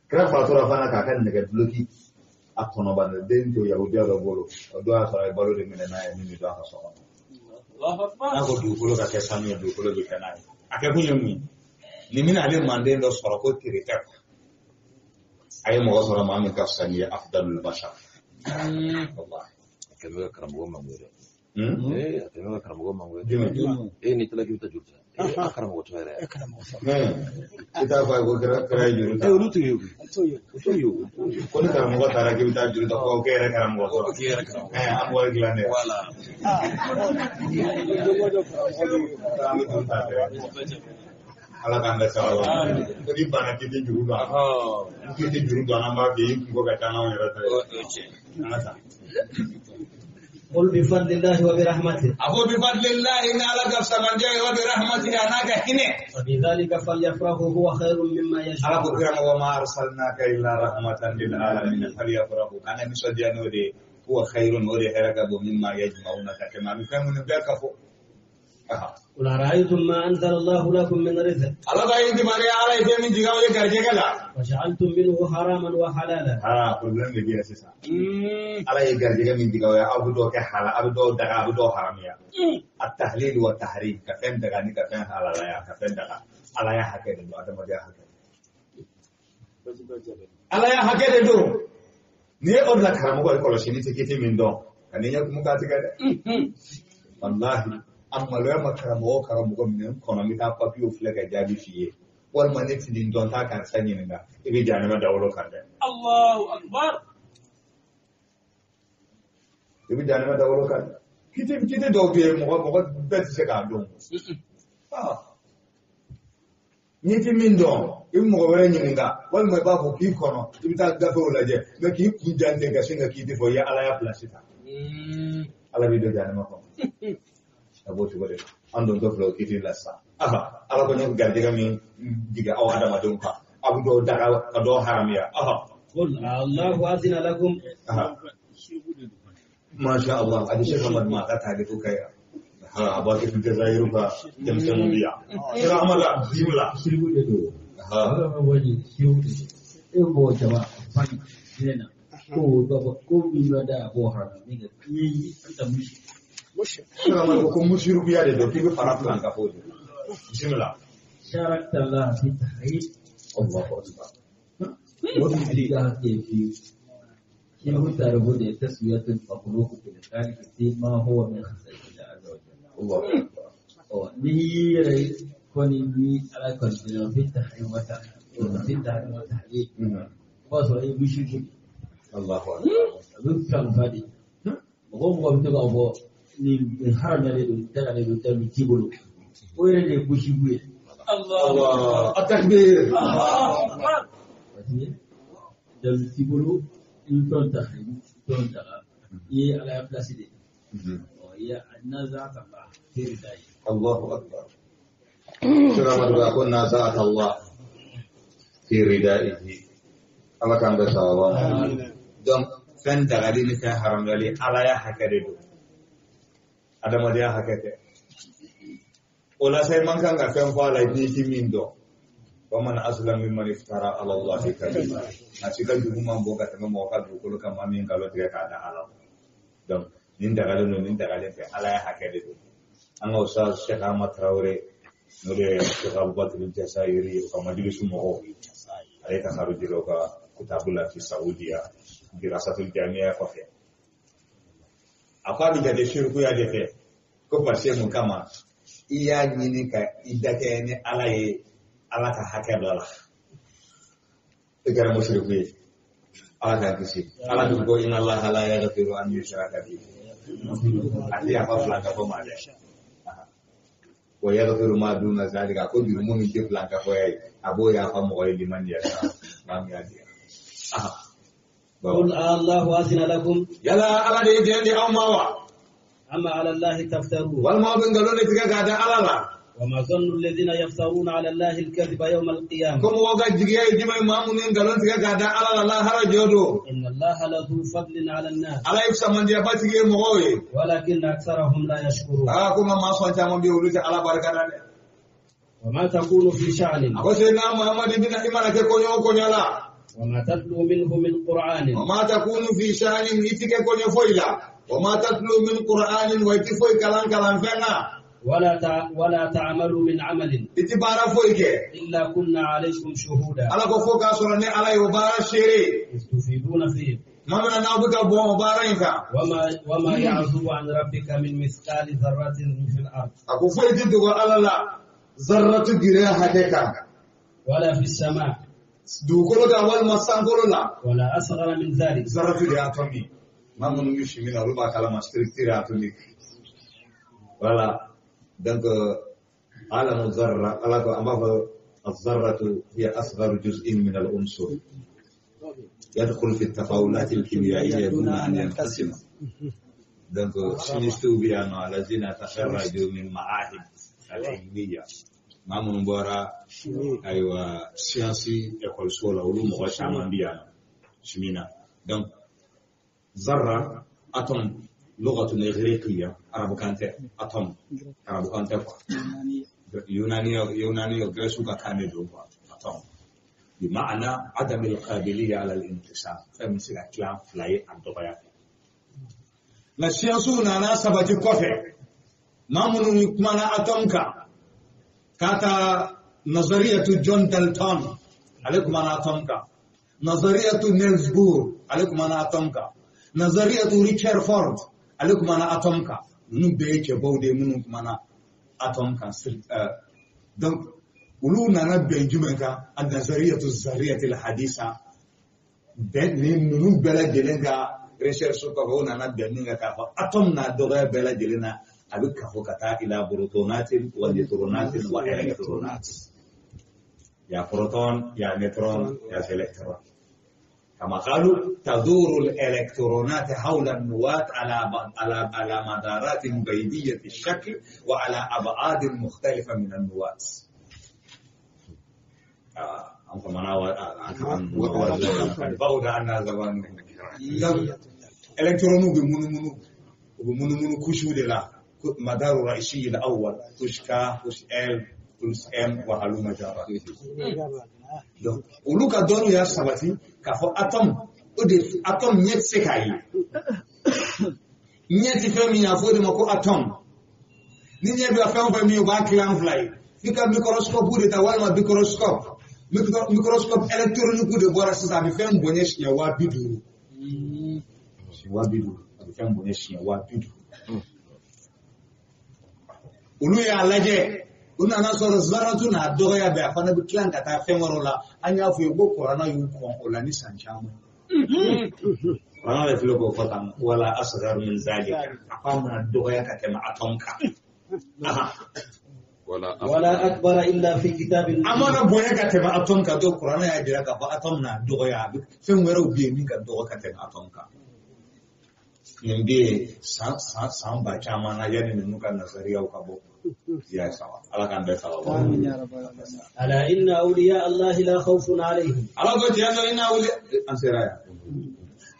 Kira fatura fana k'a ka nɛgɛ duloki a tɔnɔbana den to yahudiya dɔ bolo. O don y'a sɔrɔ a ye balo de minɛ n'a ye min bɛ don a ka so kɔnɔ. N'a ko dugukolo ka kɛ sanu ye, dugukolo bɛ kɛ n'a ye. A kɛ kun ye mun ye? Nin bɛna ale manden dɔ sɔrɔ ko tere tɛ kuwa. A ye mɔgɔ sɔrɔ maa min ka fisa n'i ye, afdalul bashar. Wallahi. A kɛmɛ ka karamɔgɔ mango dɛ. Hmm? Ee, a kɛmɛ ka karamɔgɔ mango dɛ. Jumɛn? E ni tila k'i bɛ taa juru ta. Ee, a karamɔgɔ tɔ yɛrɛ. I t'a fɔ a ye ko kira ye juru ta. Ee, olu t'o ye koyi. O t'o ye o. Ko ni karamɔgɔ taara k'i bɛ taa juru ta, ko k'e yɛrɛ karamɔgɔ sɔrɔ. K'i yɛrɛ karamɔgɔ. Ɛɛ, an b'o dilan dɛ. Wala. An bɛ juru ta dɛ. Ala k'an bɛɛ sababa. Ko ni banna k'i tɛ juru don a la. Ni k'i tɛ juru don an b'a fɛ i kungo ka ca n'anw yɛrɛ ta ye. O ye tiɲɛ. An ka taa. قل بفضل الله وبرحمته. A ko bi fadlillahi, ni Ala ka fisamandiya ye, wa bi rahmatihi, a n'a ka hinɛ. فبذلك فليفرحوا هو خير مما Ala ko يجمعون. kira ma wa ma arsalnaka illa rahmatan lil alamin falyafrahu, kana nisɔndiya n'o de ye, huwa khairun, o de hɛrɛ ka bon, mimma yajma'una, ka tɛmɛ a bɛ fɛn minnu bɛɛ ka fɔ. Aha. قل أرأيتم ما أنزل الله لكم من رزق Ala ka yin kibaruya, Ala ye fɛn min jigin aw ye garijɛgɛ la. وجعلتم منه حراما وحلالا. Aa, problème de bɛ yen sisan. Ala ye garijɛgɛ min jigin aw ye, aw bɛ dɔw kɛ halal, aw bɛ dɔw daga, a bɛ dɔw haramiya. At-tahlil wa tahrim, ka fɛn daga ni ka fɛn halalaya, ka fɛn daga. Ala y'a hakɛ de don, adamadenya hakɛ. Ala y'a hakɛ de don. N'i ye o bila karamɔgɔ ye, kɔlɔsi n'i tɛ kiti min dɔn, ka n'i ɲɛ kumu k'a tigɛ dɛ. Walahi, a maloya ma karamɔgɔ o karamɔgɔ minɛ n kɔnɔ, n bɛ taa papiyew filɛ ka jaabi f'i ye. Walima ne ti nin dɔn, taa karisa ɲininka, i bɛ jahanama dawolo kan dɛ. Allahu Akbar. I bɛ jahanama dawolo kan dɛ. Kiti kiti dɔw bɛ yen, mɔgɔ bɛɛ tɛ se k'a dɔn. Ah. N'i ti min dɔn, i bɛ mɔgɔ wɛrɛ ɲininka, walima i b'a fɔ k'i kɔnɔ, i bɛ taa gafew lajɛ, mɛ k'i kun jan ten ka sin ka k'i fɔ i ye Ala ya pilasi ta. Ala b'i don jahanama kɔnɔ. A b'o cogo de la. An dontɔ filɛ o kiti la sisan. Aha, Ala ko ne garijɛgɛ min jigin aw adamadenw kan, aw bɛ dɔw daga ka dɔw haramiya. Aha. قل الله أذن لكم. Aha. Masha Allah, a Sheikh Ahmad ma ka tare ko kai. Ha, a ba ki Jazairu ka denmisɛnninw bi yan. Sheikh Ahmad bismillah. Shiriku de don. Aha. Ala ma bɔ nin shiriku de don. E mɔgɔ jama fani hinɛ na. Ko ba ko min ma da a b'o haramu min kɛ i an ta musi. Sheikh Ahmad ko musirikuya de don, k'i bɛ fara filan ka fɔ o de. Bismillah. شاركت الله في التحريم Allahu akbar. وفي في شنو تعرفون تسوية المخلوق بالخالق فيما هو من خصائص الله عز وجل. Allahu akbar. Ni yɛrɛ kɔni ni Ala kɔni fi tahrim wa fi tahrim wa tahlil, o b'a sɔrɔ i ye musiriku de. Allahu akbar. A bɛ filanfa de. Mɔgɔ o mɔgɔ bɛ to k'a fɔ nin haramuyalen don, dagalen don, dalu t'i bolo. O yɛrɛ de ye musiriku ye. Allah. At-takbir. Allahu Akbar. Parce que dalu t'i bolo, i bɛ fɛnw tahrim, i bɛ fɛnw daga. I ye Ala ya place de ye. Ɔ, i ye naza ka ban feere da ye. Allahu akbar. Sheikh Ahmad ba ko nazat Allah fi ridaihi. Ala k'an bɛɛ sababa ma. Donc fɛn dagali ni fɛn haramuyali, Ala ya hakɛ de don. Adamadenya hakɛ tɛ. O la sa, i man kan ka fɛn fɔ a la n'i ti min dɔn. Waman aslam mimman iftara ala Allahi kadiba. A si ka jugu man bon ka tɛmɛ mɔgɔ ka dugukolo kan, maa min nkalon tigɛ k'a da Ala la. Donc nin dagalen don, nin dagalen tɛ, Ala ya hakɛ de don. An ka Ustaz Sheikh Ahmad Traore, n'o de ye Sheikh Abubakar Jasairi o ka majilisu mɔgɔw, ale ka haruji o ka kitabu la fi Saudiya dirasatul jamiya kɔfɛ, a ko a bɛ jate shirikuya de fɛ, ko parce que mun kama i y'a ɲini ka i dakɛ ni Ala ye Ala ka hakɛ dɔ la, i kɛra musiriku ye. Ala k'an kisi. Ala dun ko inna Allaha la yaghfiru an yushraka bihi. A tɛ yafa filankafo ma dɛ. Wa yaghfiru ma duna zalika, ko jurumu min tɛ filankafoya ye, a b'o yafa mɔgɔ ye liman yasha, maa min y'a diya. قل الله أذن لكم Yala Ala de ye diɲɛ di aw ma wa? أما على الله تفترون Walima aw bɛ nkalon de tigɛ k'a da Ala la? وما ظن الذين يفترون على الله الكذب يوم القيامة Ko mɔgɔw ka jigiya ye jumɛn ye, maa minnu ye nkalon tigɛ k'a da Ala la lahara jɔ don? إن الله لذو فضل على الناس Ala ye fisamandiyaba tigi ye mɔgɔw ye. ولكن أكثرهم لا يشكرون Aa, ko nka maa sɔn caman bɛ yen, olu tɛ Ala barika da dɛ. وما تكون في شأن A ko Seyidina Muhamadu bɛna i mana kɛ koɲɛ o koɲɛ la. وما تتلو منه من قرآن وما تكون في شأن i ti kɛ koɲɛ foyi la. وما تتلو من قرآن wa i ti foyi kalan kalanfɛn na. ولا تعمل من عمل I ti baara foyi kɛ. إلا كنا عليكم شهودا Ala ko fo k'a sɔrɔ ne Ala ye o baara seere. إذ تفيدون فيه Tuma min na n'aw bɛ ka bɔn o baara in kan. وما يعزب عن ربك من مثقال ذرة في الأرض A ko foyi ti dogo Ala la zarratu giriya hakɛ kan. ولا في السماء Dugukolo kan walima sankolo la. ولا أصغر من ذلك Zarratu de ye atome ye. Maa minnu bɛ chimie la olu b'a kalama structure atomique. Voilà. Donc عالم الذرة، ala ko an b'a fɔ الذرة هي أصغر جزء من العنصر يدخل في التفاعلات الكيميائية دون أن ينقسم. Donc chimistes bɛ yan nɔ الذين تخرجوا من معاهد العلمية، maa minnu bɔra ayiwa science école so la, olu mɔgɔ caman bɛ yan nɔ chimie na. Donc ذرة atome لغة إغريقية، arabukan tɛ, atome arabukan tɛ quoi, يونانية Grèce ka kan de don quoi. Atome بمعنى عدم القابلية على الانقسام، fɛn min bɛ se ka tila fila ye a dɔgɔya. Nka science nana sabati kɔfɛ, maa minnu kumana atome kan k'a ta نظرية John Dalton, ale kumana atome kan, نظرية Niels Bohr, ale kumana atome kan, نظرية Richard Ford, ale kumana atome kan. Ninnu bɛɛ ye cɛbaw de ye minnu kumana atome kan. Donc olu nana bɛn jumɛn kan? النظرية الذرية الحديثة. Bɛn ni ninnu bɛɛ lajɛlen ka recherche kɔfɛ, u nana bɛn min kan k'a fɔ atome n'a dɔgɔya bɛɛ lajɛlen na, a bɛ kafo ka taa إلى بروتونات ونيوترونات وإلكترونات، يا بروتون يا نيوترون يا إلكترون. كما قالوا تدور الإلكترونات حول النواة على مدارات بيدية الشكل وعلى أبعاد مختلفة من النواة. بعد عنا زمان إلكترون بمنو وبمنو couche de la مدار الرئيسي الأول couche K couche L couche M وهلم جرا. Donc olu ka dɔnni y'a sabati k'a fɔ atome, o de atome ɲɛ tɛ se k'a ye, ɲɛ tɛ fɛn min ye, a fɔ o de ma ko atome. Ni ɲɛ bɛ fɛn o fɛn min ye, u b'a tilan fila ye, f'i ka microscope de ta walima microscope électronique de bɔra sisan, a bɛ fɛn bonya siɲɛ 50,000, siɲɛ 50,000, a bɛ fɛn bonya siɲɛ 50,000. Olu y'a lajɛ, u nana sɔrɔ zaratu n'a dɔgɔya bɛɛ, a fana bɛ tila ka taa fɛn wɛrɛw la. An y'a fɔ ye ko kuranna y'u kɔn o la ni san caman. Kuranna de filɛ k'o fɔ tan, ولا أصغر من ذلك, a k'a mana dɔgɔya ka tɛmɛ atome kan. ولا أكبر إلا في كتاب. A mana bonya ka tɛmɛ atome kan, donc kuranna y'a jira k'a fɔ atome n'a dɔgɔya, a bɛ fɛn wɛrɛw bɛ yen min ka dɔgɔ ka tɛmɛ atome kan. Nin bɛ yen san san san ba caman na yanni ninnu ka nasariyaw ka bɔ. Ya sawa, Ala k'an bɛɛ sababu. ألا إن أولياء الله لا خوف عليهم Ala ko tiɲɛ don إن أولياء, an sera yan.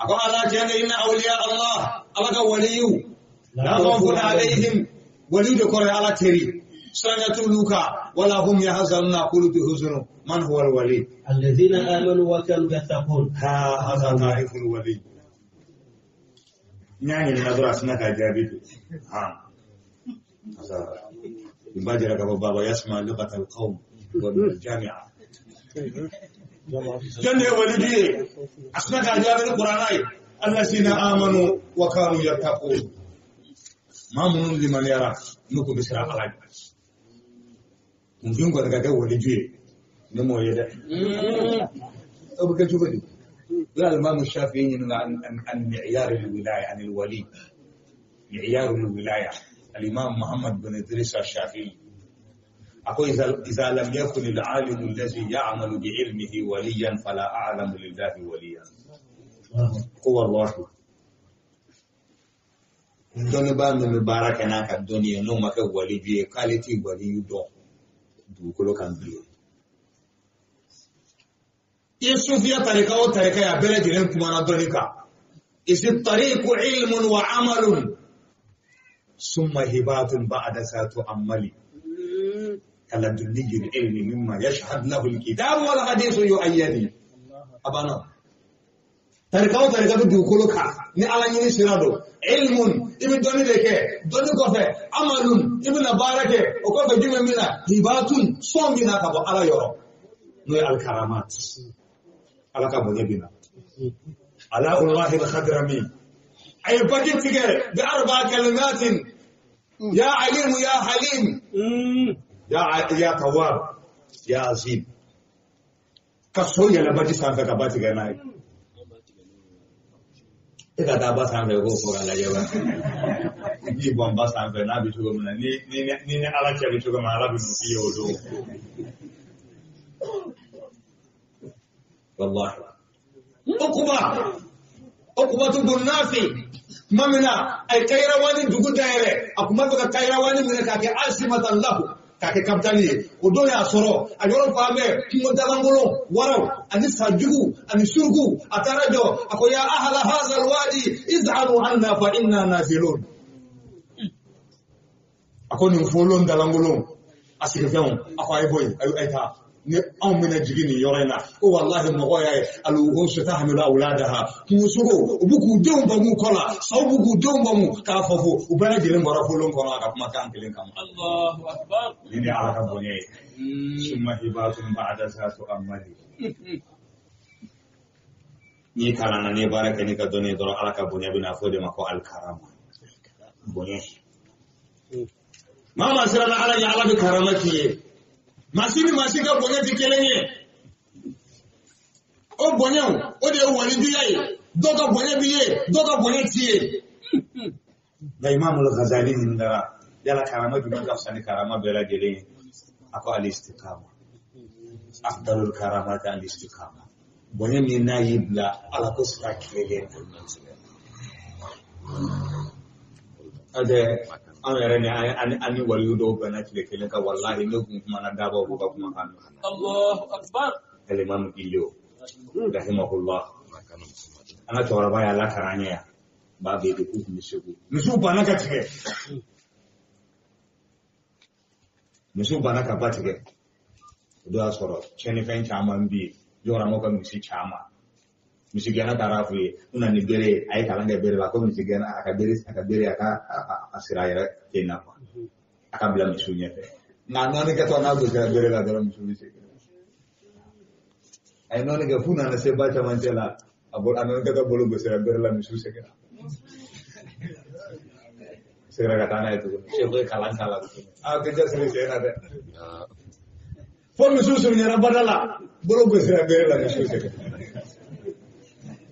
A ko ala tiɲɛ don إن أولياء الله, Ala ka waliyu, لا خوف عليهم, waliyu de kɔrɔ ye Ala teri, siranya t'olu kan, ولا هم يحزنون, k'olu tɛ huzunu. من هو الولي؟ الذين آمنوا وكانوا يتقون. ها هذا تعريف الولي. N y'a ɲininka dɔrɔn, a sinna k'a jaabi ten. Ha هذا nin b'a jira k'a fɔ baba يسمع لغة القوم والجامعة. Jɔn de ye waliju ye? A sinna k'a jaabi ni kuranna ye, الذين آمنوا وكانوا يتقون, maa minnu limaniyara n'u kun bɛ siran Ala ɲɛ. Kunfin kɔni ka kɛ waliju ye, ne m'o ye dɛ. O bɛ kɛ cogo di? O ye Alimamu Shafi'i ɲininka عن معيار الولاية, عن الولي. Mi'yarul Wilaya, al-Imam Muhammad bin Idris al-Shafi'i. Ako idza lam yakun al-alimu allazi ya'malu bi ilmihi waliyan fala a'lamu lillahi waliyan. Ko wallahi dɔnnibaa min bɛ baara kɛ n'a ka dɔnni ye n'o ma kɛ waliju ye k'ale t'i waliju dɔn dugukolo kan bilen. I ye sufiya tarika o tarika ye a bɛɛ lajɛlen kumana dɔnni kan. Isi tariku ilmun wa amalun summa hibatun ba'da satu amali kaladunni ilmi mimma yashhad lahu alkitab wal hadithu yu'ayyadi. Abana. Tarika o tarika bɛ dugukolo kan ni ala ɲini sira don ilmun i bɛ dɔnni de kɛ dɔnni kɔfɛ amalun i bɛna baara kɛ o kɔfɛ jumɛn bɛ na hibatun sɔn bɛ na ka bɔ ala yɔrɔ n'o ye alikaramat ala ka bonya bɛ na Alaullahi alhadrami a ye baki tigɛ bi arba kalimatin ya alimu ya halim ya tawwab ya azim ka so yɛlɛ baji sanfɛ ka ba tigɛ n'a ye. E ka taa ba sanfɛ k'o fɔ k'a lajɛ ba i b'i bɔn ba sanfɛ n'a bɛ cogo min na ni ni ala cɛ bɛ cogo min na ala bɛ mun f'i ye o don. Wallahi. Ukubatu bun Nafi tuma min na a ye Kayirawani dugu dayɛlɛ a tun b'a fɛ ka Kayirawani minɛ k'a kɛ asimatan lahu k'a kɛ kapitali ye o don y'a sɔrɔ a yɔrɔ fan bɛɛ kungo dalankolon waraw ani sajugu ani suruku a taara jɔ a ko ya ahala haza alwadi iz'alu anna fa inna nazilun a ko nin folon dalankolon a sigifɛnw a ko a ye bɔ yen a ye taa ni anw bɛna jigin nin yɔrɔ in na ko walahi mɔgɔ y'a ye alwuhushu tahmilu awladaha kungosogo u b'u k'u denw bamu kɔ la saw b'u k'u denw bamu k'a fɔ fo u bɛɛ lajɛlen bɔra folon kɔnɔ a ka kumakan kelen kama. Allahu akbar. Nin de ye ala ka bonya ye. Summa hibatun ba'da zatu amali. N'i kalanna n'i ye baara kɛ n'i ka dɔnni ye dɔrɔn ala ka bonya bɛna fɔ o de ma ko alikarama bonya. Maa maa siranna ala ɲɛ ala bɛ karama k'i ye. Maa si ni maa si ka bonya tɛ kelen ye. O bonyaw o de ye walijuya ye. Dɔw ka bonya b'i ye, dɔw ka bonya t'i ye. Nka Imam Al-Ghazali ɲininkara yala karama jumɛn ka fisa ni karama bɛɛ lajɛlen ye? A ko al-istiqama. Afdalul karamati al-istiqama. Bonya min n'a y'i bila ala ko sira tilennen na. N'o tɛ anw yɛrɛ ni an ni waliyu dɔw bɛnna tile kelen kan walahi ne kun kumana dabaw b'u ka kumakan mɛn. Allahu akbar. Al-Imam Iliyo rahimahullah. An ka cɛkɔrɔba y'a lakaran an ye yan. B'a bɛɛ de k'u kun bɛ segu. Misiw banna ka tigɛ. Misiw banna ka ba tigɛ. O don y'a sɔrɔ tiɲɛnifɛn caman bɛ yen. Jɔyɔrɔmaw ka misi caman. Misigɛnna taara f'u ye u nana ni bere ye a ye kalan kɛ bere la ko misigɛnna a ka bere a ka bere a ka a sira a yɛrɛ ten na kuwa a ka bila misiw ɲɛfɛ nka nɔɔni kɛtɔ n'a gosira bere la dɔrɔn misiw bɛ segin a ye nɔɔni kɛ f'u nana se ba camancɛ la a bolo a nɔɔni kɛtɔ bolo gosira bere la misiw seginna seginna ka taa n'a ye tuguni seku ye kalan k'a la tuguni a tɛ jasiri sen na dɛ fo misiw surunyara bada la bolo gosira bere la misiw seginna.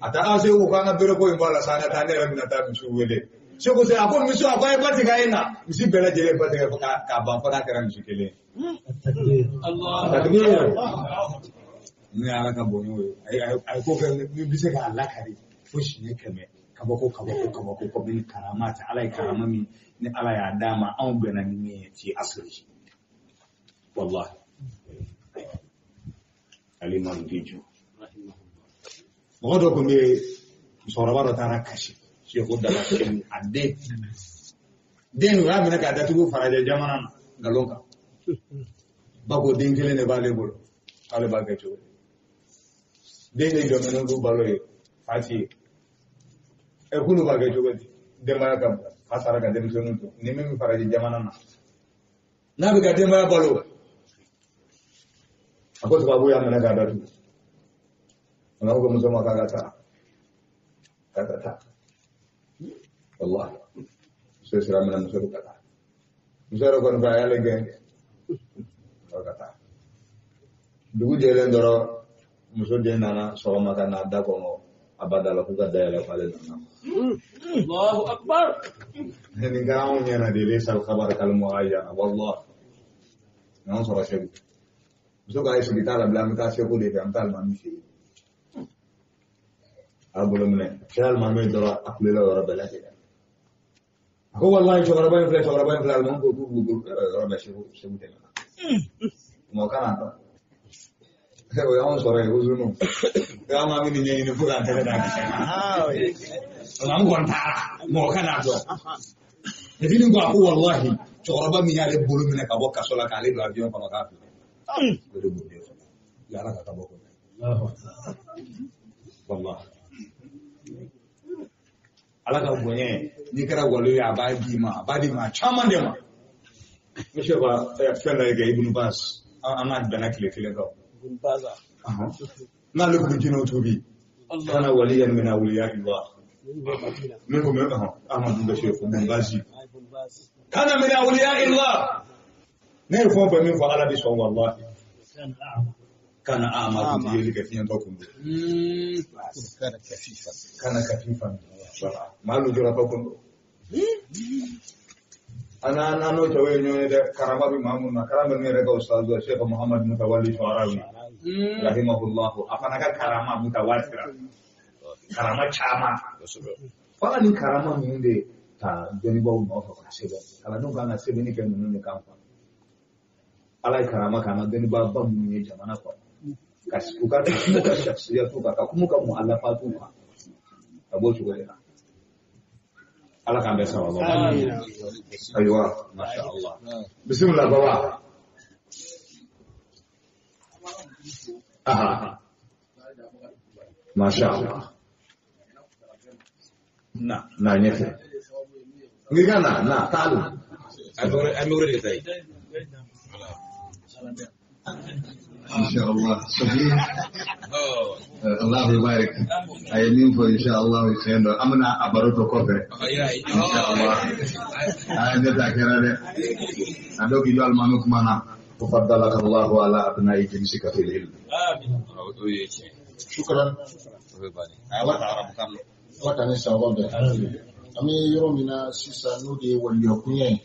A taara segu ko an ka bere ko in bɔ a la sa an ka taa ne yɛrɛ bɛna taa misiw wele segu sera a ko misiw a ko a ye ba tigɛ a ye na misi bɛɛ lajɛlen ba tigɛ k'a ban fo n'a kɛra misi kelen ye. Takbir. Ni ala ka bonya o ye a ye ko kɛ ni bɛ se k'a lakari fo siɲɛ 100 kabako kabako kabako kabini karama tɛ ala ye karama min ni ala y'a d'a ma anw bɛnna ni min ye fi asiri wallahi Al-Imam Diju. Mɔgɔ dɔ tun bɛ yen musokɔrɔba dɔ taara kasi seko dala a den den u y'a minɛ k'a datugu farajɛ jamana na nkalon kan ba ko den kelen de b'ale bolo k'ale b'a kɛ cogo di den de jɔn bɛ n'olu balo ye fa ti ye ɛ k'olu b'a kɛ cogo di denbaya ka bon fa sara ka denmisɛnninw to ni min bɛ farajɛ jamana na n'a bɛ ka denbaya balo a ko tubabu y'a minɛ k'a datugu. Ala ko muso ma k'a ka taa k'a ka taa wallahi muso sira minɛ muso bɛ ka taa muso yɛrɛ kɔni fɛ a y'ale gɛn ka taa dugu jɛlen dɔrɔn muso den nana sɔgɔma ka n'a da kɔngɔ A b'a da la k'u ka dayɛlɛ k'ale nana. Allahu akbar. Nin kɛra anw ɲɛna de laysa al-khabar kal-mu'ayyana wallahi. N'an sɔrɔ Segu. Muso k'a ye sigi t'a la bilen, an bɛ taa Segu de fɛ, an bɛ taa alimami fɛ yen. A bolo minɛ, cɛ alimami dɔrɔn a kulela o yɔrɔ bɛɛ lajɛlen. A ko wallahi cɛkɔrɔba in filɛ, cɛkɔrɔba in filɛ, alimami ko k'u b'u bolo yɔrɔ bɛɛ Segu, Segu tɛmɛna. Mɔgɔ kana dɔn. O y'anw sɔrɔ yen, uzunu. O y'an ka min ɲɛɲini fo k'an tɛgɛ da kisɛ kan. An kɔni taara, mɔgɔ kana dɔn. Nefini ko a ko wallahi cɛkɔrɔba min y'ale bolo minɛ ka bɔ kaso la k'ale don avion kɔnɔ k'a filɛ. O de b'o den sɔrɔ. Yala ka kabako. Wallahi. Ala ka bonya n'i kɛra wali ye a b'a d'i ma, a b'a di maa caman de ma. N bɛ se ka fɛn dɔ kɛ Ibn Baz, an n'a bɛnna tile kelen kan. N'ale kun bɛ jinɛw tuubi. Kana waliyan min awliya Allah. Minkum Ahmadu Bashir Ibn Baz. Kana min awliya Allah. Ne ye fɛn o fɛn min fɔ Ala bɛ sɔn wallahi. Kana ama kun ti yeli kɛ fiɲɛtɔ kun don. Kana kafifan. Kana kafifan. Voilà. Maa lujuratɔ kun don. An n'o cɛw ye ɲɔgɔn ye dɛ, karama bɛ maa mun na, karama min yɛrɛ ka ustazu Sheikh Muhammad Mutawalli Shu'arawi rahimahullah, a fana ka karama mutawatira, karama caman. Fana ni karama ninnu de ta dɔnnibaaw nɔfɛ ka sɛbɛn, kalandenw kan ka sɛbɛnni kɛ ninnu de kan. Ala ye karama k'an ka dɔnnibaaba minnu ye jamana kɔnɔ, ka u ka kuma ka shakhsiyatu kan, ka kuma ka mu'allafatu kan, a b'o cogo de la. Ala k'an bɛɛ sababa. Ayiwa, masha Allah. Bismillah baba. Aha. Masha Allah. Na, na ɲɛfɛ. Ngi ka na, na, taalu. An bɛ wele de ta ye. Inshallah. Sahih. Allah yubarik. A ye min fɔ inshallah tiɲɛ don. An bɛna a baro tɔ kɔfɛ. Inshallah. A ne ta kɛra dɛ. A dɔw k'i jɔ alimami kuma na. Faddalaka Allahu ala abnai jinsika fil ilm. Amin. O ye tiɲɛ ye. Shukran. O bɛ bannen. Ala ka arabukan mɛn. Ala ka ne sababa bɛn. An bɛ yɔrɔ min na sisan n'o de ye waliya kunya ye.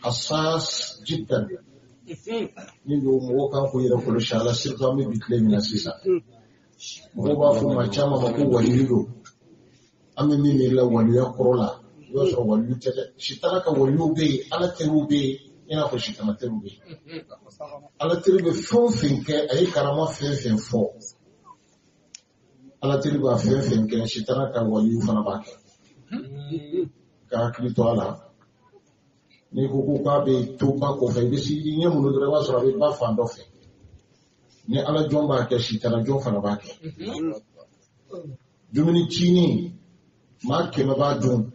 Hassas jiddan. Min don mɔgɔw kan k'u yɛrɛ kɔlɔsi a la surtout an bɛ bi tile min na sisan. Mɔgɔw b'a fɔ maa caman ma ko waliyu don. An bɛ min miiri la waliya kɔrɔ la, i b'a sɔrɔ waliyu tɛ dɛ. Sitana ka waliyuw bɛ yen, Ala teriw bɛ yen, i n'a fɔ sitana teriw bɛ yen. Ala teri bɛ fɛn o fɛn kɛ, a ye karama fɛn fɛn fɔ. Ala teri b'a fɛn fɛn kɛ, sitana ka waliyu fana b'a kɛ. Ka hakili to a la. N'i ko ko k'a bɛ to ba kɔfɛ, i bɛ se i ɲɛ minnu dɔrɔn i b'a sɔrɔ a bɛ ba fan dɔ fɛ. Ni Ala jɔn b'a kɛ, sitana jɔn fana b'a kɛ. Dumuni cinin, maa 100 b'a dun,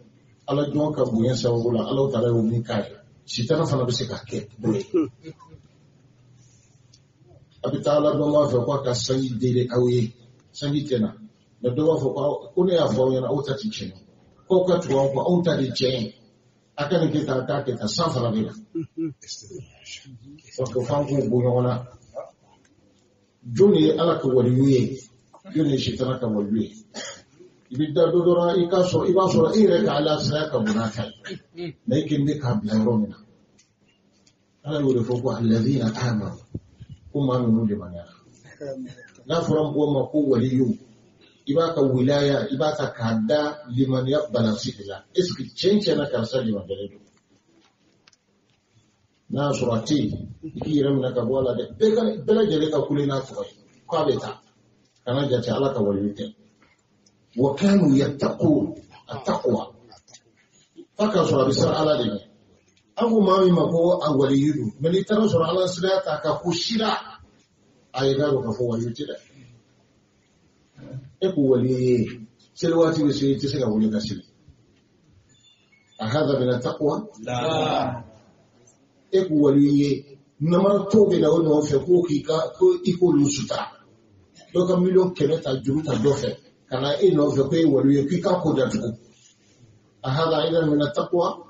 Ala jɔn ka bonya sababu la, Ala taala y'o min k'a ye. Sitana fana bɛ se k'a kɛ dɔ ye. A bɛ taa Ala dɔn b'a fɛ k'a ka sanji deli aw ye, sanji tɛ na. Mɛ dɔ b'a fɔ ko ne y'a fɔ aw ɲɛna aw ta tɛ tiɲɛ ye. K'aw ka tugu anw kɔ, anw ta de tiɲɛ ye. A ka nin kɛ tan, a k'a kɛ tan, san fana bɛ na. Donc f'an k'o bɔ ɲɔgɔn na. Jɔn de ye Ala ka waliyu ye, jɔn de ye sitana ka waliyu ye. I bɛ da dɔ dɔrɔn i k'a sɔrɔ i b'a sɔrɔ e yɛrɛ ka Ala sira ka bon n'a ta ye. Mɛ e kelen bɛ k'a bila yɔrɔ min na. Ala y'o de fɔ ko alladhina amanu, ko maa ninnu limaniyara. N'a fɔra mɔgɔw ma ko waliyu, i b'a ka wilaya, i b'a ta k'a da limaniya balansi de la. Est ce que tiɲɛ na karisa limaniyalen don? N'a y'a sɔrɔ a tɛ yen, i k'i yɛrɛ minɛ ka bɔ a la dɛ. Bɛɛ lajɛlen ka kule n'a tɔgɔ ye k'a bɛ taa. Kana jate Ala ka waliyu tɛ. Wa kanu yattaqun, attaqwa. F'a k'a sɔrɔ a bɛ siran Ala de ɲɛ. An ko maa min ma ko a waliyu don, mɛ n'i taara sɔrɔ Ala sira t'a kan ko sira, a ye k'a dɔn k'a fɔ waliyu tɛ dɛ. E ko wali ye, seli waati bɛ se i tɛ se ka wuli ka seli. A hadha min attaqwa? E ko wali ye, namaratɔw bɛ na o nɔfɛ ko k'i ka ko i k'olu sutura. Dɔ ka 100 000 ta juru ta dɔ fɛ ka na e nɔfɛ ko e wali ye k'i k'a ko datugu. A hadha aidan min attaqwa?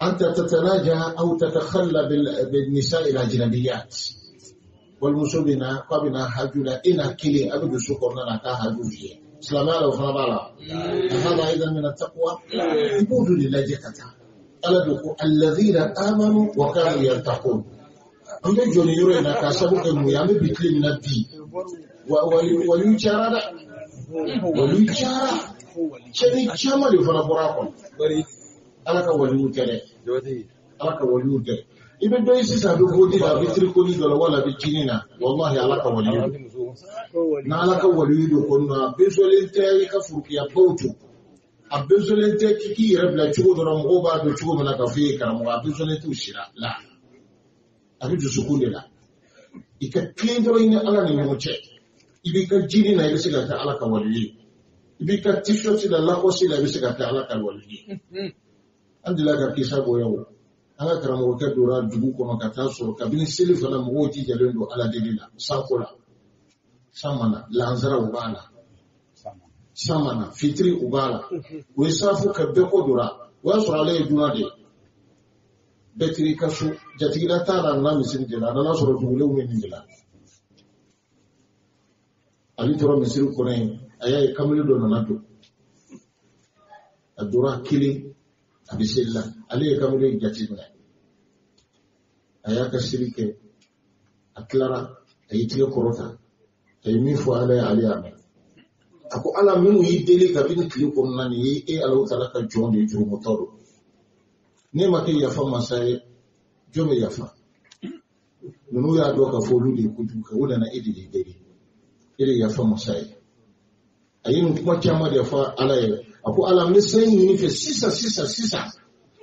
أنت تتناجى أو تتخلى بالنساء الأجنبيات. Walimuso bɛ na k'a bɛ na haju la e n'a kelen a bɛ don so kɔnɔna na k'a haju f'i ye silamɛya la o fana b'a la hada aidan min taqwa i b'olu de lajɛ ka taa ala de ko alladhina amanu wa kanu yattaqun an bɛ jɔ nin yɔrɔ in na k'a sabu kɛ mun ye an bɛ bi tile min na bi waliw cayara dɛ waliw cayara cɛnni caman de fana bɔra a kɔnɔ ala ka waliw tɛ dɛ ala ka waliw tɛ i bɛ dɔ ye sisan a bɛ bodi la a bɛ tirikoli dɔ la wala a bɛ jini na walahi ala ka waliw don n'ala ka waliw don kɔni a besolen tɛ i ka furukiya baw to a besolen tɛ k'i k'i yɛrɛ bila cogo dɔ la mɔgɔw b'a dɔn cogo min na k'a fɔ i ye karamɔgɔ a besolen t'u sira la a bɛ dusukun de la i ka tilen dɔrɔn i ni ala ni ɲɔgɔn cɛ i b'i ka jini na i bɛ se ka kɛ ala ka wali ye i b'i ka t-shirt la Lacoste la i bɛ se ka kɛ ala ka wali ye an delila ka kisa bɔ yan o an ka karamɔgɔkɛ donna dugu kɔnɔ ka taa sɔrɔ kabini seli fana mɔgɔw jijalen don ala deli la sanko la san ma na lansara u b'a la san ma na fitiri u b'a la u ye safo kɛ bɛɛ kɔ donna o y'a sɔrɔ ale ye dunan de ye bɛɛ t'i ka so jatigila t'a la a nana misiri de la a nana sɔrɔ dugulenw bɛ nin de la ale tora misiri kɔnɔ yen a y'a ye kamalen dɔ nana don a donna kelen a bɛ seli la ale ye kamalen jate minɛ a y'a ka seli kɛ a tilara a y'i tigɛ kɔrɔta a ye min fɔ ala ye ale y'a mɛn a ko ala minnu y'i deli kabini tile kɔnɔna nin ye e ala taala ka jɔn de ye jurumutɔ don ne ma kɛ yafa masa ye jɔn bɛ yafa ninnu y'a dɔn k'a fɔ olu de ye kojugu kɛ u nana e de deli e de yafa masa ye a ye nin kuma caman de fɔ ala ye a ko ala n bɛ san ɲini fɛ sisan sisan sisan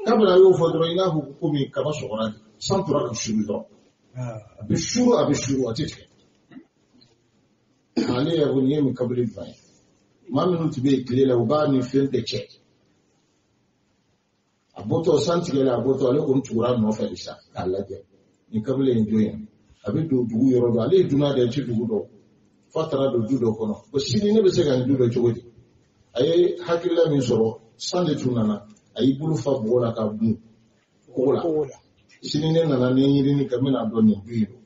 kabini a y'o fɔ dɔrɔn i n'a fɔ komi kaba sɔgɔra de san tora ka suru dɔrɔn a bɛ suru a bɛ suru a tɛ tigɛ ale yɛrɛ ko nin ye mun kabili jumɛn ye maa minnu tun bɛ yen tile la u b'a ni fɛn bɛɛ cɛ a bɔtɔ san tigɛla a bɔtɔ ale kɔni tugura a nɔfɛ de sa k'a lajɛ nin kabila in don yan a bɛ don dugu yɔrɔ dɔ ale ye dunan de ye ti dugu dɔn f'a taara don du dɔ kɔnɔ ko sini ne bɛ se ka nin du dɔn cogo di a ye hakilila min sɔrɔ san de tun nana a y'i bolo fa bɔgɔ la ka mun kogo la sini ne nana ni ɲinini kɛ n bɛna dɔn nin du in don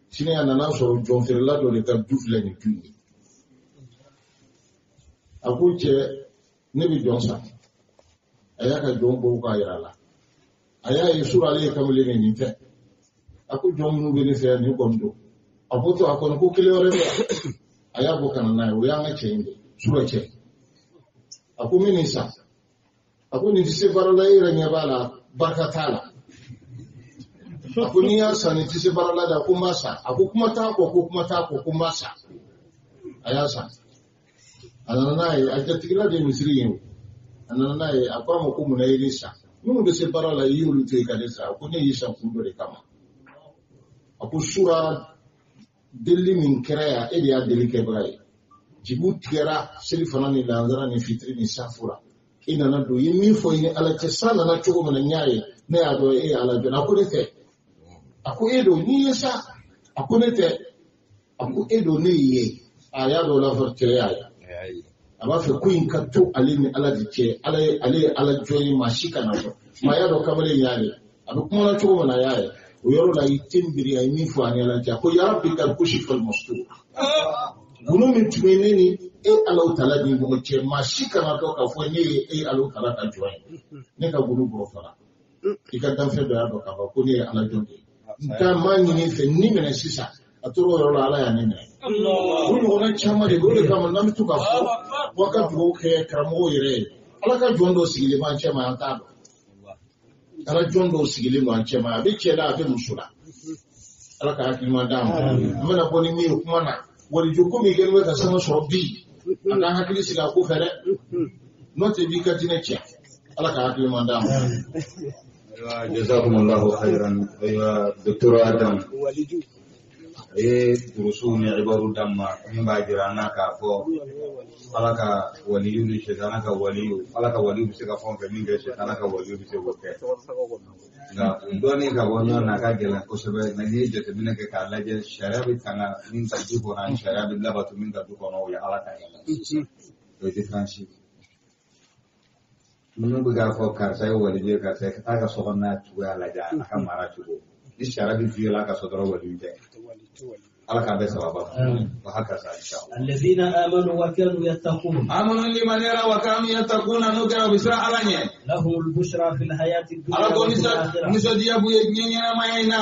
sini a nana sɔrɔ jɔnfeerela dɔ de ka du filɛ nin du in ye a ko cɛ ne bɛ jɔn san a y'a ka jɔn bɔ k'a yira a la a y'a ye sura ale ye kamalen ye nin tɛ a ko jɔn minnu bɛ ne fɛ yan nin kɔni don a bɔtɔ a kɔni ko kelen wɛrɛ bɛ yan a y'a bɔ ka na n'a ye o y'an ka cɛ in de sura cɛ a ko n bɛ nin san a ko nin tɛ se baara la e yɛrɛ ɲɛ b'a la barika t'a la a ko n'i y'a san nin tɛ se baara la dɛ a ko n b'a san a ko kuma t'a kɔ ko kuma t'a kɔ ko n b'a san a y'a san a nana n'a ye a jatigila de ye misiri ye o a nana n'a ye a ko a ma ko munna i ye ne san minnu bɛ se baara la i y'olu to yen ka ne san a ko ne y'i san kun dɔ de kama a ko sura delili min kɛra yan e de y'a deli kɛbaga ye jibu tigɛra seli fana ni lansara ni fitiri ni safo la i nana don i ye min fɔ i ni ala cɛ san nana cogo min na n y'a ye ne y'a dɔn e ye ala jɔn a ko ne tɛ a ko e don n'i ye sa a ko ne tɛ a ko e don ne y'i ye a y'a dɔn la fɔ cɛ y'a ye a b'a fɛ ko in ka to ale ni ala de cɛ ala ye ale ye ala jɔn ye maa si kana dɔn maa y'a dɔn kamalen y'a ye a bɛ kuma na cogo min na a y'a ye o yɔrɔ la i tɛ miiri a ye min fɔ ani ala cɛ a ko yarabi kad kushifa al-mastur gundo min tun bɛ ne ni e ala taala ni ɲɔgɔn cɛ maa si kana dɔn k'a fɔ ne ye e ala taala ka jɔn ye ne ka gundo bɔrɔ fara i ka danfɛn dɔ y'a dɔn k'a fɔ ko ne ye ala jɔn de ye nka maa ɲini fɛ ni minɛ sisan a tora o yɔrɔ la ala y'a ne minɛ o ɲɔgɔnna caman de bɛ o de kama n'an bɛ to k'a fɔ wa ka dugawu kɛ karamɔgɔw yɛrɛ ye ala ka jɔn dɔ sigilen b'an cɛ ma an t'a dɔn ala jɔn dɔw sigilen don an cɛ ma a bɛ cɛ la a bɛ muso la ala ka hakilima d'an ma an bɛna bɔ ni min ye kuma na walijɔ ko min kɛlen bɛ ka sanga sɔrɔ bi a k'an hakili sigi a ko fɛ dɛ n'o tɛ b'i ka diinɛ tiɲɛ ala ka hakilima d'an ma. Jazakumullahu khairan. Ayiwa, Docteur Adam. A ye durusuw ni ibaru d'an ma min b'a jira an na k'a fɔ ala ka waliyu ni sɛtana ka waliyu ala ka waliyu bɛ se ka fɛn o fɛn min kɛ sɛtana ka waliyu bɛ se k'o kɛ nka dɔɔnin ka bɔ ɲɔgɔn na a ka gɛlɛn kosɛbɛ nka n'i ye jateminɛ kɛ k'a lajɛ sariya bɛ tanga min ka du kɔnɔ ani sariya bɛ labato min ka du kɔnɔ o ye ala ka ye o ye différence ye minnu bɛ k'a fɔ karisa ye waliju ye karisa ye ka taa ka so kɔnɔna cogoya lajɛ a ka mara cogo Ni sariya bɛ viola ka sɔrɔ dɔrɔn waliyu tɛ. Ala k'an bɛɛ sababa wa hakaza inshallah. الذين آمنوا وكانوا يتقون. آمنوا limaniyara wa kanu yattaquna n'o kɛra u bɛ siran Ala ɲɛ. لهم البشرى في الحياة الدنيا Ala ko وفي الآخرة. nisɔndiya b'u ye diɲɛ ɲɛnamaya in na.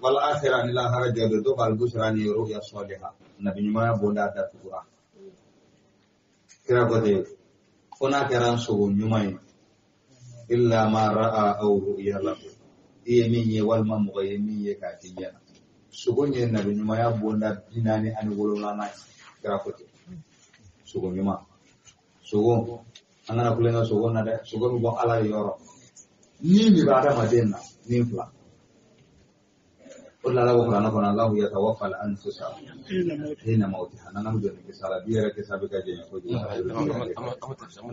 Wal akhirah ni lahara jɔ don dɔw b'a bushra ni ru'ya salihah nabi ɲumanya bonda datugura. Kira ko ten fo n'a kɛra n sogo ɲuman ye illa ma ra'a aw ru'ya lahu i ye min ye walima mɔgɔ ye min ye k'a k'i ɲɛna. Sogo ye nabi ɲumanya bonda 47 ye. Kira ko ten sogo ɲuman sogo an kana kulonkɛ sogo na dɛ sogo bɛ bɔ Ala yɔrɔ ni min bɛ adamaden na ni fila. O de la Ala ko kuranɛ kɔnɔ Allahu yatawaffa al-anfusa hina mawtiha n'an bɛ don nin kisa la bi yɛrɛ kisa bɛ ka jɛɲɛ kojugu.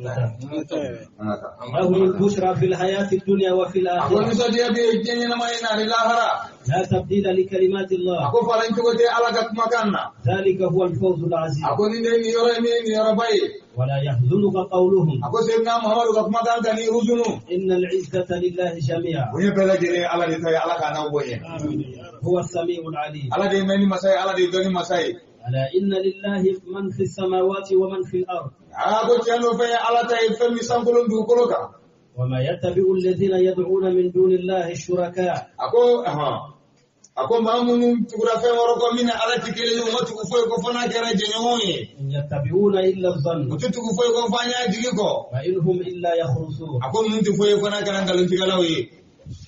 An ka taa. لهم البشرى في الحياة الدنيا وفي A ko الآخرة. nisɔndiya bɛ diɲɛ ɲɛnamaya in na ani lahara. لا تبديل لكلمات A الله. ko falen cogo tɛ Ala ka kumakan na. ذلك هو الفوز العظيم. A ko nin de ye nin yɔrɔ ye min ye nin yɔrɔba ye. ولا يحزنك قولهم. A ko Seydina Muhamadu ka kumakan ka n'i huzunu. إن العزة لله جميعا. Bonya bɛɛ lajɛlen ye Ala de ta ye Ala k'a n'aw bonya. هو السميع العليم. Ala de ye mɛnni masa ye Ala de ye dɔnni masa ye. ألا إن لله من في السماوات ومن في الأرض. A ko tiɲɛ don fɛn ye Ala ta ye fɛn min sankolo ni dugukolo kan. وما يتبع الذين يدعون من دون الله الشركاء. A ko a ko maa minnu tugura fɛn wɛrɛ kɔ min ni Ala tɛ kelen ye u ma tugu foyi kɔ fo n'a kɛra jɛɲɔgɔnw ye. إن يتبعون إلا U الظن. tɛ tugu foyi kɔ fo an y'a jigi kɔ. وإن هم إلا يخرصون. A ko ninnu tɛ foyi ye fo n'a kɛra nkalontigɛlaw ye.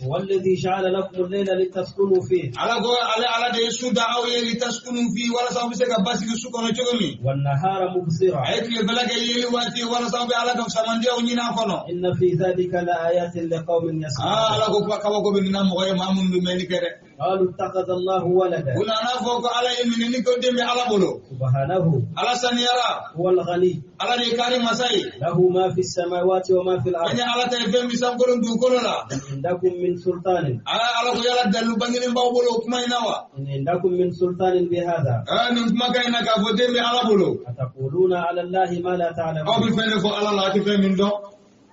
هو الذي جعل لكم الليل لتسكنوا فيه. Ala ko ale Ala de ye su da aw ye litaskunu fi walasa aw bɛ se ka basigi su kɔnɔ cogo min. والنهار مبصرا. A ye tilefɛla kɛ yeli waati ye walasa aw bɛ Ala ka fisamandiyaw ɲini a kɔnɔ. إن في ذلك لآيات لقوم يسمعون. Ala ko kuma kabako bɛ nin na mɔgɔ ye maa minnu bɛ mɛnni kɛ dɛ. قالوا اتخذ الله ولدا. U nana fɔ ko Ala ye minɛni ko den bɛ Ala bolo. سبحانه. Ala saniyara. هو الغني. Ala de ye kari masa ye. له ما في السماوات وما في Fɛn الأرض. ye Ala ta ye fɛn min sankolo ni dugukolo la. إن عندكم من سلطان. Ala ko yala dalilu bangenen b'aw bolo o kuma in na wa. إن عندكم من سلطان بهذا. Nin kumakan in na k'a fɔ den bɛ Ala bolo. أتقولون على الله ما لا Aw bɛ تعلمون. fɛn de fɔ Ala la a tɛ fɛn min dɔn.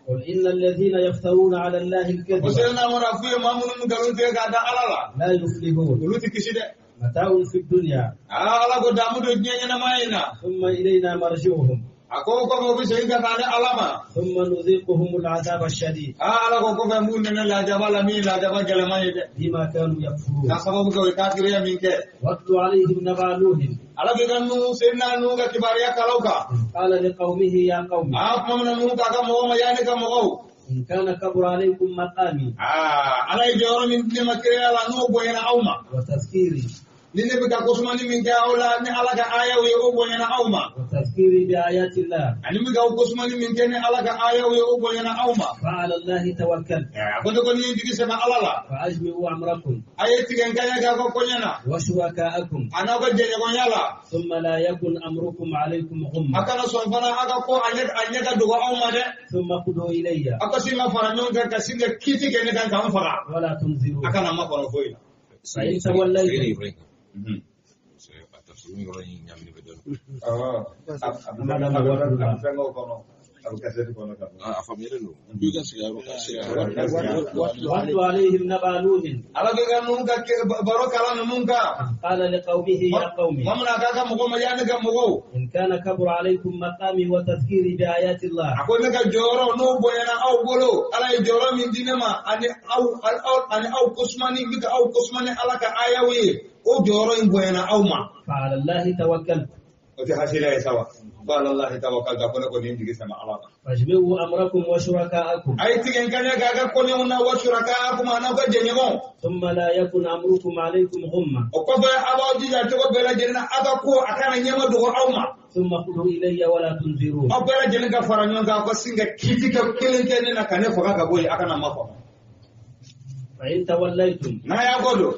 قل إن الذين يفترون على الله O الكذب sera n'a mara f'u ye maa minnu nkalon tigɛ k'a da Ala la. لا يفلحون. Olu tɛ kisi dɛ. متاع في الدنيا. Ala ko damu don diɲɛ ɲɛnamaya in na. ثم إلينا مرجعهم. A ko kɔfɛ u bɛ segin ka taa ni Ala ma. ثم نذيقهم العذاب الشديد. Ala ko kɔfɛ n b'u nɛnɛ lajaba la min ye lajaba gɛlɛman ye dɛ. بما كانوا يكفرون. K'a sababu kɛ o ye kafiriya min kɛ. واتل عليهم نبأ نوح. Ala bɛ ka Nuhu Seydina Nuhu ka kibaruya kalaw kan. قال لقومه يا قوم. Kuma min na Nuhu k'a ka mɔgɔw ma yanni ka mɔgɔw. إن كان كبر عليكم مقامي. Ala ye jɔyɔrɔ min di ne ma kiraya la n'o bonyana aw ma. وتذكيري. Ni ne bɛ ka kosumani min kɛ aw la ni Ala ka ayaw ye o bonyana aw ma. وتذكيري بآيات الله. Ani n bɛ ka kosumani min kɛ ni Ala ka ayaw ye o bonyana aw ma. فعلى الله توكلت. A ko ne kɔni ye n jigi sɛmɛ Ala la. فأجمعوا أمركم. A ye tigɛ n kan k'a fɔ koɲɛ na. وشركاءكم. A n'aw ka jɛɲɔgɔnya la. ثم لا يكن أمركم عليكم A غمة. kana sɔn fana a ka ko a ɲɛ ka dogo aw ma dɛ. ثم قضوا إلي. A ka sin ka fara ɲɔgɔn kan ka sin ka kiiti kɛ ne kan k'an faga. ولا تنذرون. A kana makɔnɔ foyi la. فإن توليتم. واتل عليهم نبأ نوح. Ala bɛ ka ninnu ka baro kalan ninnu kan. قال لقومه يا قوم. Tuma min na a k'a ka mɔgɔw ma yanni ka mɔgɔw. إن كان كبر عليكم مقامي وتذكيري بآيات الله. A ko ne ka jɔyɔrɔ n'o bonyana aw bolo Ala ye jɔyɔrɔ min di ne ma ani aw kosumani n bɛ ka aw kosumani Ala ka ayaw ye o jɔyɔrɔ in bonyana aw ma. فعلى الله توكلت. O tɛ hasiriya ye sa wa. Fa ala Allahi tawakkaltu a ko ne kɔni ye n jigi sɛmɛ Ala la. فاجمعوا أمركم وشركاءكم. A ye tigɛ n kan k'a ka kɔɲɔw na wa shurakaakum a n'aw ka jɛɲɔgɔnw. ثم لا يكن أمركم عليكم غمة. O kɔfɛ a b'aw jija cogo bɛɛ lajɛlen na aw ka ko a kana ɲɛma dogo aw ma. ثم قضوا إلي ولا تنذرون. Aw bɛɛ lajɛlen ka fara ɲɔgɔn kan aw ka sin ka kiiti kɛ kelen kɛ ne na ka ne faga ka bɔ yen a kana makɔnɔ. فإن توليتم. N'a y'a kɔ don.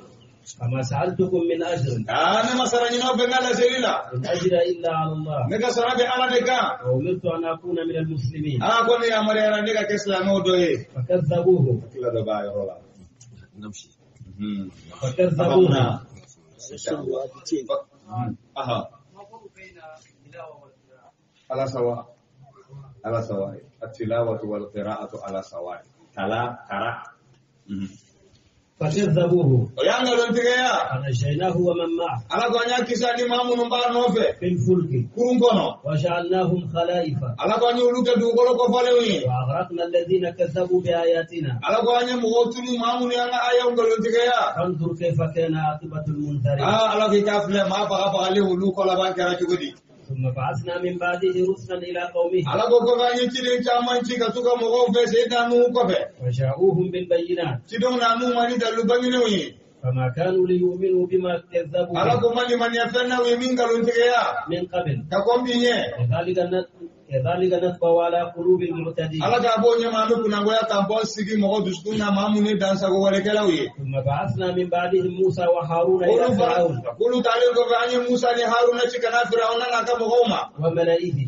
فما سألتكم من أجر. Ne ma sara ɲini aw fɛ n ka laseli la. إن أجر إلا على الله. Ne ka sara bɛ Ala de kan. وأمرت أن أكون من المسلمين. Ko ne yamaruyara ne ka kɛ silamɛw dɔ ye. فكذبوه. Kila dɔ b'a yɔrɔ la. فكذبوه. على سواء. على سواء. التلاوة والقراءة على سواء. تلا قرأ. فكذبوه O y'an nkalontigiya. فنجيناه ومن معه. Ala ko an y'a kisi ani maa minnu b'a nɔfɛ في الفلك. kurun kɔnɔ. وجعلناهم خلائف. Ala ko an y'olu kɛ dugukolo kɔfɔlenw ye. وأغرقنا الذين كذبوا بآياتنا. Ala ko an ye mɔgɔw tunu maa minnu y'an ka ayaw nkalontigiya. فانظر كيف كان عاقبة المنذرين. Aa, Ala k'i k'a filɛ maa bagabagalen olu kɔlaban kɛra cogo di. ثم بعثنا من بعده رسلا إلى قومهم. Ala ko kɔfɛ an ye ciden caman ci ka t'u ka mɔgɔw fɛ Seyidina Nuhu kɔfɛ. وجاءوهم بالبينات. Cidenw na n'u ma ni dalilu bangenenw ye. فما كانوا ليؤمنوا بما كذبوا Ala به ko ma limaniya fɛn na u ye min nkalontigiya من قبل. ka kɔn bi ɲɛ. كذلك نطبع على قلوب المعتدين. Ala k'a bɔ ɲɛma an bɛ kunnangoya kan bɔ sigi mɔgɔ dusukun na maa minnu ye dansago walekɛlaw ye. ثم بعثنا من بعدهم موسى وهارون إلى Olu fana فرعون k'olu taalen kɔfɛ an ye Musa ni Haruna ci ka na Firawuna n'a ka mɔgɔw ma. وملئه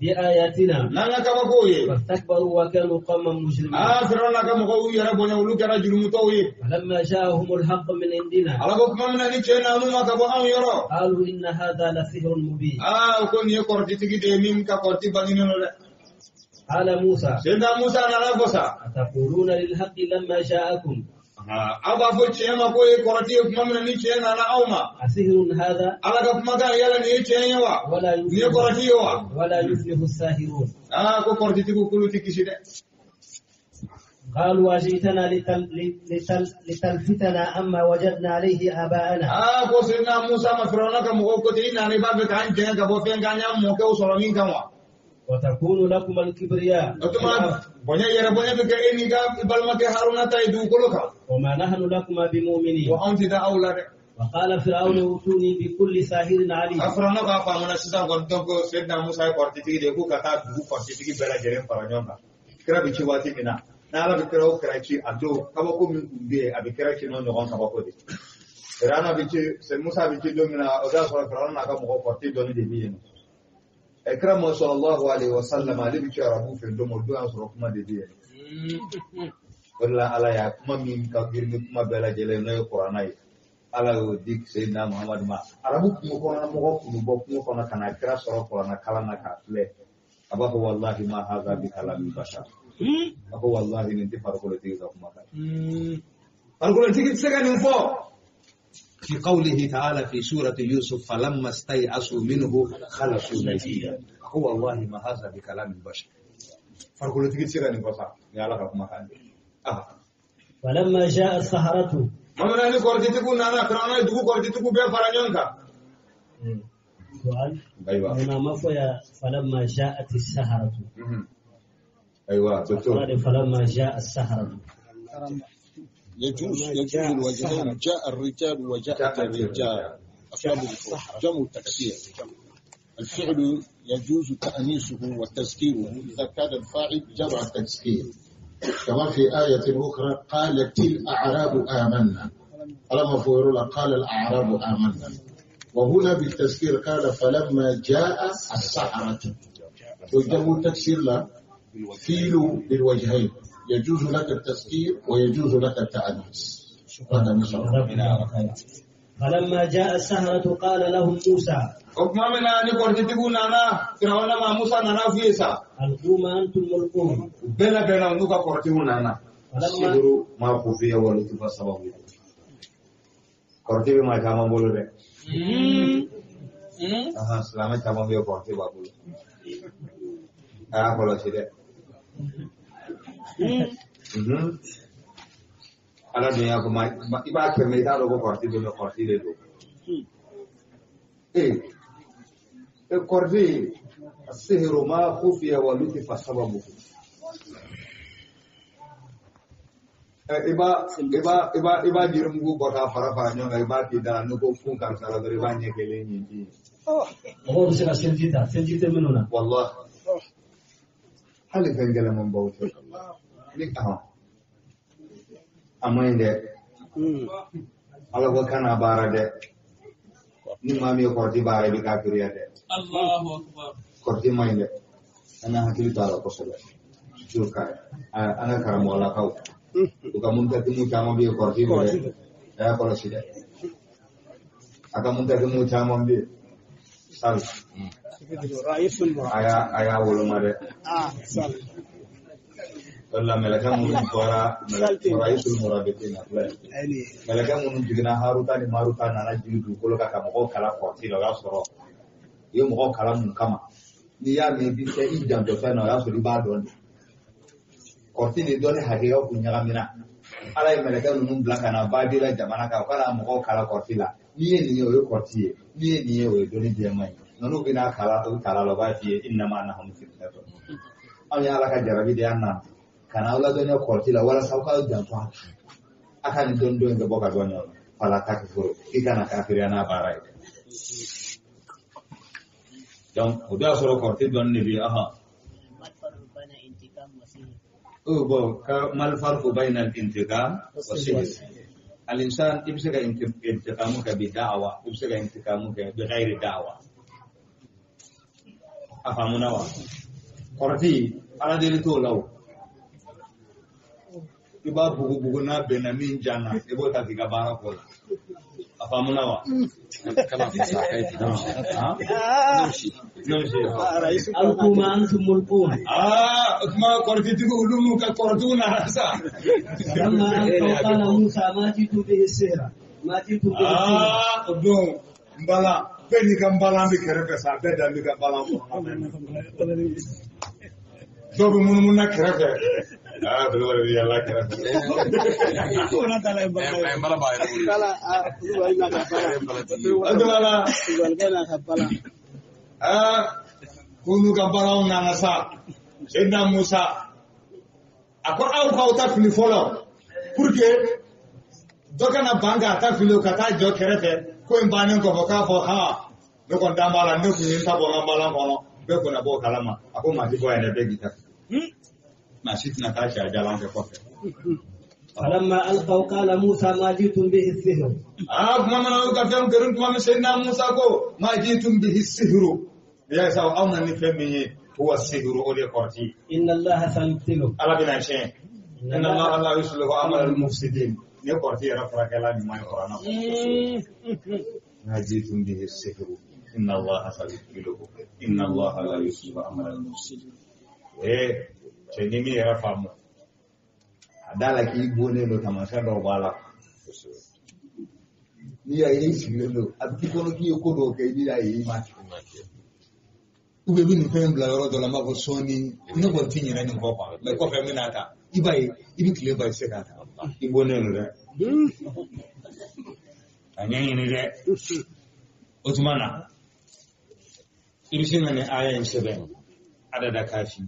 بآياتنا. N'an ka kabakow ye. فاستكبروا وكانوا قوما مجرمين. Aa, Firawuna ka mɔgɔw y'u yɛrɛ bonya, olu kɛra jurumutɔw ye. فلما جاءهم الحق من عندنا Ala ko tuma min na ni tiɲɛ na n'u ma ka bɔ anw yɔrɔ. قالوا إن هذا لسحر مبين. Aa, ko nin ye kɔrɔtitigi de ye min ka kɔrɔti bangenen don dɛ. قال موسى Seyidina Musa nana fɔ sa. أتقولون للحق لما جاءكم Aw b'a fɔ tiɲɛ ma k'o ye kɔrɔti ye tuma min na ni tiɲɛ nana aw ma. أسحر هذا؟ Ala ka kumakan yala nin ye tiɲɛ ye wa? ولا Nin ye يفلح kɔrɔti ye wa? ولا يفلح الساهرون. Aa, ko kɔrɔtitigiw k'olu tɛ kisi dɛ. قالوا أجئتنا لتلفتنا عما وجدنا عليه آباءنا. Aa, ko Seyidina Musa ma Firawuna ka mɔgɔw ko ten, i nana i b'a fɛ k'an jɛngɛ ka bɔ fɛn kan an y'an mɔkɛw sɔrɔ min kan wa? وتكون لكم الكبرياء O tuma bonya yɛrɛ bonya bɛ kɛ e n'i ka balimakɛ Haruna ta ye dugukolo kan. وما نحن لكما بمؤمنين. Wa anw tɛ da aw la dɛ. وقال فرعون ائتوني بكل ساحر عليم. A Firawuna k'a faamuna sisan kɔni donc Seyidina Musa ye kɔrɔtitigi de ye k'u ka taa dugu kɔrɔtitigi bɛɛ lajɛlen fara ɲɔgɔn kan. Kira bɛ ci waati min na, n'Ala bɛ kira o kira ci a don kabako min tun bɛ yen a bɛ kira ci n'o ɲɔgɔn kabako de. Firawuna bɛ ci Musa bɛ ci don min na o y'a sɔrɔ Firawuna n'a ka mɔgɔ kɔrɔti dɔɔni de bɛ yen nɔ. Kira ma sallallahu alaihi wa sallam ale bɛ ci arabu fɛ don o don y'a sɔrɔ kuma de bɛ yen. O de la Ala y'a kuma min ka girin ni kuma bɛɛ lajɛlen n'o ye Kuranɛ ye. Ala y'o di Seyidina Muhamadu ma. Arabu kungo kɔnɔna mɔgɔ kun bɛ bɔ kungo kɔnɔ ka na kira sɔrɔ Kuranɛ kalan na k'a filɛ. A b'a fɔ walahi ma haza bi kalami bashar. A ko walahi nin tɛ farikolotigi ka kuma kan. Farikolotigi tɛ se ka nin fɔ. في قوله تعالى في سورة يوسف فلما استيأسوا منه خلصوا نجيا. هو والله ما هذا بكلام البشر. فرقولتك تسيغا نفسا يا الله كما كان. فلما جاء السحرة mamana ni kɔrɔtitigiw nana Firawuna ye dugu kɔrɔtitigiw bɛɛ fara ɲɔgɔn kan. سؤال. Ayiwa. هنا ما فيا فلما جاءت السحرة. Ayiwa docteur. فلما جاء السحرة. يجوز الوجهين، جاء الرجال وجاءت الرجال، أفراد جمع تكسير. الفعل يجوز تأنيسه وتذكيره إذا كان الفاعل جمع التكسير، كما في آية أخرى قالت الأعراب آمنا، ألم فورلا قال الأعراب آمنا، وهنا بالتذكير قال فلما جاء السحرة، وجمع التكسير لا فيل بالوجهين، يجوز لك التذكير ويجوز لك التأنيث. شكرا. فلما جاء السحرة قال لهم موسى O tuma min na ni kɔrɔtitigiw nana Firawuna ma Musa nana f'u ye sa. ألقوا ما أنتم ملقون. U bɛɛ labɛnna u n'u ka kɔrɔtigiw nana. Sihiru ma kufiya wa lutufa sababu. Kɔrɔti bɛ maa caman bolo dɛ. Silamɛ caman bɛ yen kɔrɔti b'a bolo. A y'a kɔlɔsi dɛ. Ala dun y'a fɔ i b'a kɛ mɛ i t'a dɔn ko kɔrɔti don mɛ kɔrɔti de don. Kɔrɔti sihiru ma khufiya wa lutifa sababu. I b'a jirimugu bɔ k'a fara fara ɲɔgɔn kan i b'a k'i da la n'o ko fun karisa la dɔrɔn i b'a ɲɛ kelen ɲɛ ji. Mɔgɔw bɛ se ka seliji ta, seliji tɛ minnu na. Walahi. Hali fɛn gɛlɛnman baw tɛ. Ni a man ɲi dɛ. Ala ko kana baara dɛ. Ni maa min ye kɔrɔti baara i bɛ kafiriya dɛ. Allahu akbar. Kɔrɔti man ɲi dɛ. An ka hakili to a la kosɛbɛ. Surtout ka an ka karamɔgɔlakaw. U ka muntakimu caman bɛ yen kɔrɔti bɛ dɛ. A y'a kɔlɔsi dɛ. A ka muntakimu caman bɛ yen. Sali. A y'a woloma dɛ. Wala mɛlɛkɛ minnu bɔra Rayisul Murabitina filɛ. Mɛlɛkɛ minnu jiginna Haruta ni Maruta nana jigin dugukolo kan ka mɔgɔw kalan kɔrɔti la, o y'a sɔrɔ u ye mɔgɔw kalan mun kama. N'i y'a mɛn i bɛ kɛ i janto fɛn na, o y'a sɔrɔ i b'a dɔn de. Kɔrɔti ni dɔnni hakɛya kun ɲagamina. Ala ye mɛlɛkɛ ninnu bila ka na Babila jamana kan, u ka na mɔgɔw kalan kɔrɔti la. N'i ye nin ye, o ye kɔrɔti ye. N'i ye nin ye, o ye dɔnni jɛman ye. Nka n'u bɛna kalan, u kalan la, u b'a f'i ye innama nahnu fitnatun. Anw ye Ala ka jarabi de y'an na. Ka na aw ladɔnniya kɔrɔti la walasa aw k'aw janto a la. A ka nin dɔnni dɔ in kɛ bɔ ka bɔ ɲɔgɔn na. Fala takfuru, i kana kafiriya n'a baara ye. Donc o dɔ y'a sɔrɔ kɔrɔti dɔnni de bɛ yen. Oh bon, mal farqu bayna al-intiqam wa sihr. Al-insan i bɛ se ka intiqamu kɛ bi da'wa, i bɛ se ka intiqamu kɛ bi ghayri da'wa. A faamuna wa? Kɔrɔti ala deli t'o la o. I b'a bugubugu n'a bɛnna min jan na, i b'o ta k'i ka baara k'o la. A faamuna wa? ألقوا ما أنتم ملقون. kuma kɔrɔtitigiw olu m'u ka kɔrɔtiw nana sa. فلما ألقوا قال موسى ما جئتم به السحر ما جئتم به السحر. O don n balan bɛɛ n'i ka n balan bɛ kɛrɛfɛ sa, bɛɛ dan b'i ka balan kɔnɔ. Dɔw bɛ munumunu na kɛrɛfɛ. Kulubali bɛ yaala kɛrɛfɛ. Ko n'u ka balanw nana sa, Seydina Musa a ko aw k'aw ta fili fɔlɔ pour que dɔ kana ban k'a ta fili ka taa jɔ kɛrɛfɛ ko in bannen kɔfɛ k'a fɔ ne kɔni dan b'a la, ne kun ye n ta bɔ n ka balan kɔnɔ, bɛɛ kun na bɔ o kalama. A ko maa ti bɔ yan dɛ, bɛɛ k'i ta fili. Maa si tɛna taa sariya jalan kɛ kɔfɛ. فلما ألقوا قال موسى ما جئتم به السحر. Kuma mana aw ka fɛn kɛrin tuma min Seydina Musa ko ma jitum bihi sihru. Ya sa aw na ni fɛn min ye huwa sihru, o de ye kɔrɔti. إن الله سيبطله. Ala bɛna tiɲɛ. Inna Allaha la yuslihu amala al-mufsidin. Ni kɔrɔti yɛrɛ furakɛla ɲuman ye Kuranɛ kɔnɔ. Ma jitum bihi sihru inna Allaha sayubtiluhu inna Allaha la yuslihu amala al-mufsidin. Cɛ ni min yɛrɛ faamu, a da la k'i bonnen don, taamasiyɛn dɔw b'a la. N'i y'a ye i sigilen don, a bɛ k'i kɔnɔ k'i ye ko dɔw kɛ, i b'i y'a ye i m'a kɛ. Ou bien i bɛ nin fɛn in bila yɔrɔ dɔ la, n b'a fɔ sɔɔni ne kɔni ti ɲinɛ nin kɔ quoi, mais kɔfɛ n bɛna ta. I b'a ye i bɛ tile ban i tɛ se k'a ta. I bonnen don dɛ. A ɲɛɲini dɛ. O tuma na i bɛ se ka nin aya in sɛbɛn adada kafi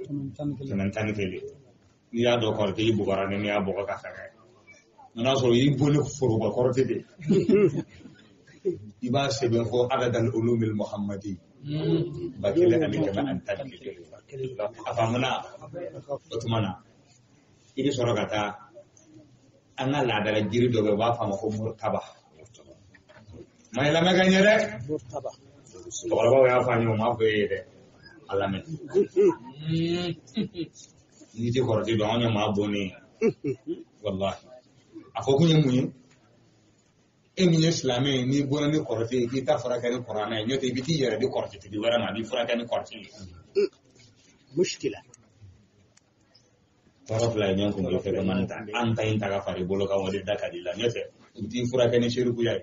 111. N'i y'a dɔn kɔrɔtɛ i bugɔra ni n'i y'a bugɔ ka fɛngɛ. N'a sɔrɔ i boli foroba kɔrɔtɛ de. I b'a sɛbɛn ko adadal ulumil muhammadi 1111. A faamuna? O tuma na i bɛ sɔrɔ ka taa an ka laadala jiri dɔ bɛ yen, u b'a fɔ a ma ko murtaba. Ma i lamɛn ka ɲɛ dɛ. Cɛkɔrɔbaw y'a fɔ an ye, u m'a fɔ e ye dɛ. A lamɛn. N'i tɛ kɔrɔti dɔn, anw ye maa bonnen ye. Walahi. A fɔ kun ye mun ye? E min ye silamɛ ye, n'i bɔra ni kɔrɔti ye, k'i ta furakɛ ni kuranɛ ye, n'o tɛ i bɛ t'i yɛrɛ di kɔrɔtitigi wɛrɛ ma, a b'i furakɛ ni kɔrɔti ye. مشكلة. Tɔɔrɔ fila ye ɲɔgɔn kunkolo fɛ man ta, an ta in ta ka fara i bolo kan, o de da ka di i la, n'o tɛ u bɛ t'i furakɛ ni serikuya ye.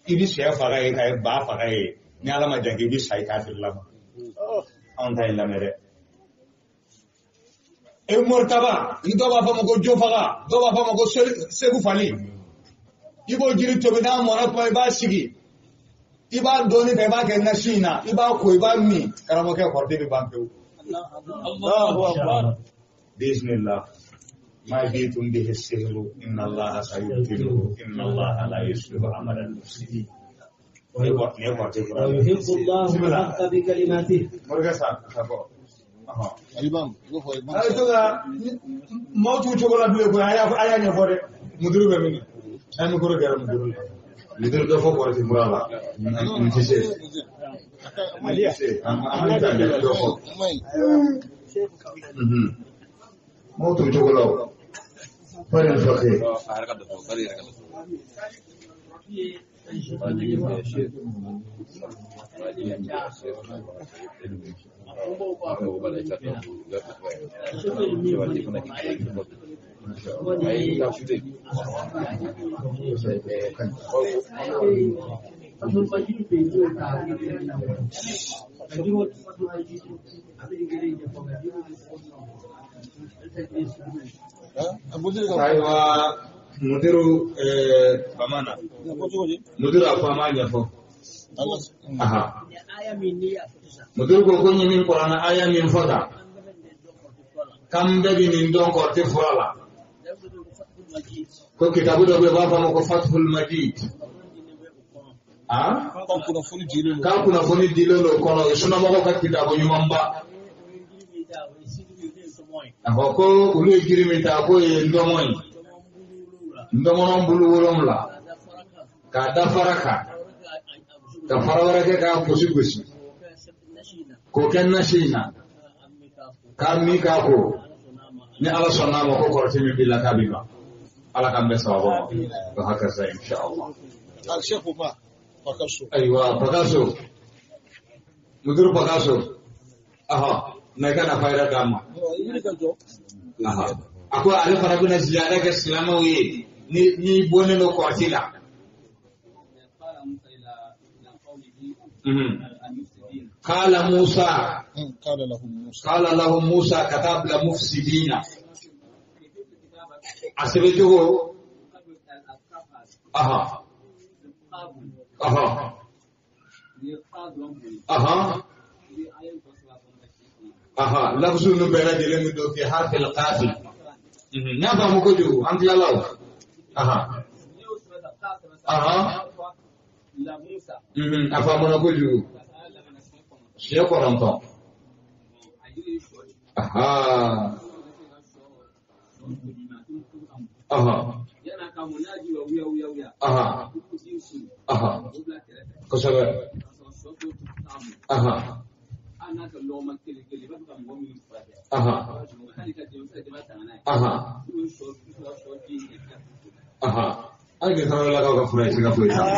I bɛ sɛ faga ye ka ba faga ye, ni Ala ma jan kɛ i bɛ sa i kafiri la ma. Anw ta in lamɛn dɛ. E murtaba, ni dɔw b'a fɔ a ma ko jofaga, dɔw b'a fɔ a ma ko segu fali. I b'o jiri tobi, n'a mɔna tuma i b'a sigi. I b'a dɔɔni ta, i b'a kɛ nasi in na, i b'a ko, i b'a min. Karamɔgɔkɛ kɔrɔtɛ bɛ ban pewu. Allahu akbar. Bismillah. Ma jitum bihi sihru inna Allaha sayubtiluhu inna Allaha la yuslihu amala al-mufsidin. ويحب الله الحق بكلماته. Morikɛ sa ka bɔ. Alimam, i b'o fɔ imam. Ayi to ka maaw t'u cogo la bilen koyi, a y'a ɲɛfɔ dɛ. Muduru bɛ min? A ye mikoro kɛra muduru la. Muduru dɔ fɔ kɔrɔti mura la. N tɛ se. N tɛ se. An bɛ taa dɔ fɔ. Maaw t'u cogo la o. Fari fakir. Ayiwa mudiru famana mudiru a fama ɲɛfɔ aha mudiru ko ko ɲini kuranna aya min fɔ tan k'an bɛɛ bɛ nin dɔn kɔrɔtɛ fura la ko kitabu dɔ bɛ yen u b'a fɔ a ma ko Fathul Majid k'a kunnafoni dilen don kɔnɔ o ye sunamɔgɔw ka kitabu ɲumanba a fɔ ko olu ye jiri min ta k'o ye ndɔmɔ ye ndɔmɔnɔ bulu 7 k'a da fara kan ka fara wɛrɛ kɛ k'a gosi gosi k'o kɛ nasi in na k'a min k'a ko ni Ala sɔnna a ma ko kɔrɔti min b'i la k'a b'i ban Ala k'an bɛn sababu ma o hakaza insha Allah. Ayiwa Pakaso mudiru Pakaso aha na i kana fayida d'a ma aha a ko ale fana bɛna ziyada kɛ silamɛw ye ni n'i bɔnnen don kɔrɔti la. Qala Musa qala lahum Musa ka taa bila mufsidina a sɛbɛn cogo aha aha aha aha lafzu ninnu bɛɛ lajɛlen bɛ don fi harfil qafi n y'a faamu kojugu an tilala o aha aha a faamuna kojugu siɲɛ 9 aha aha aha aha kosɛbɛ aha aha aha aha hali ni tarawelelakaw ka fura ye siga foyi t'a la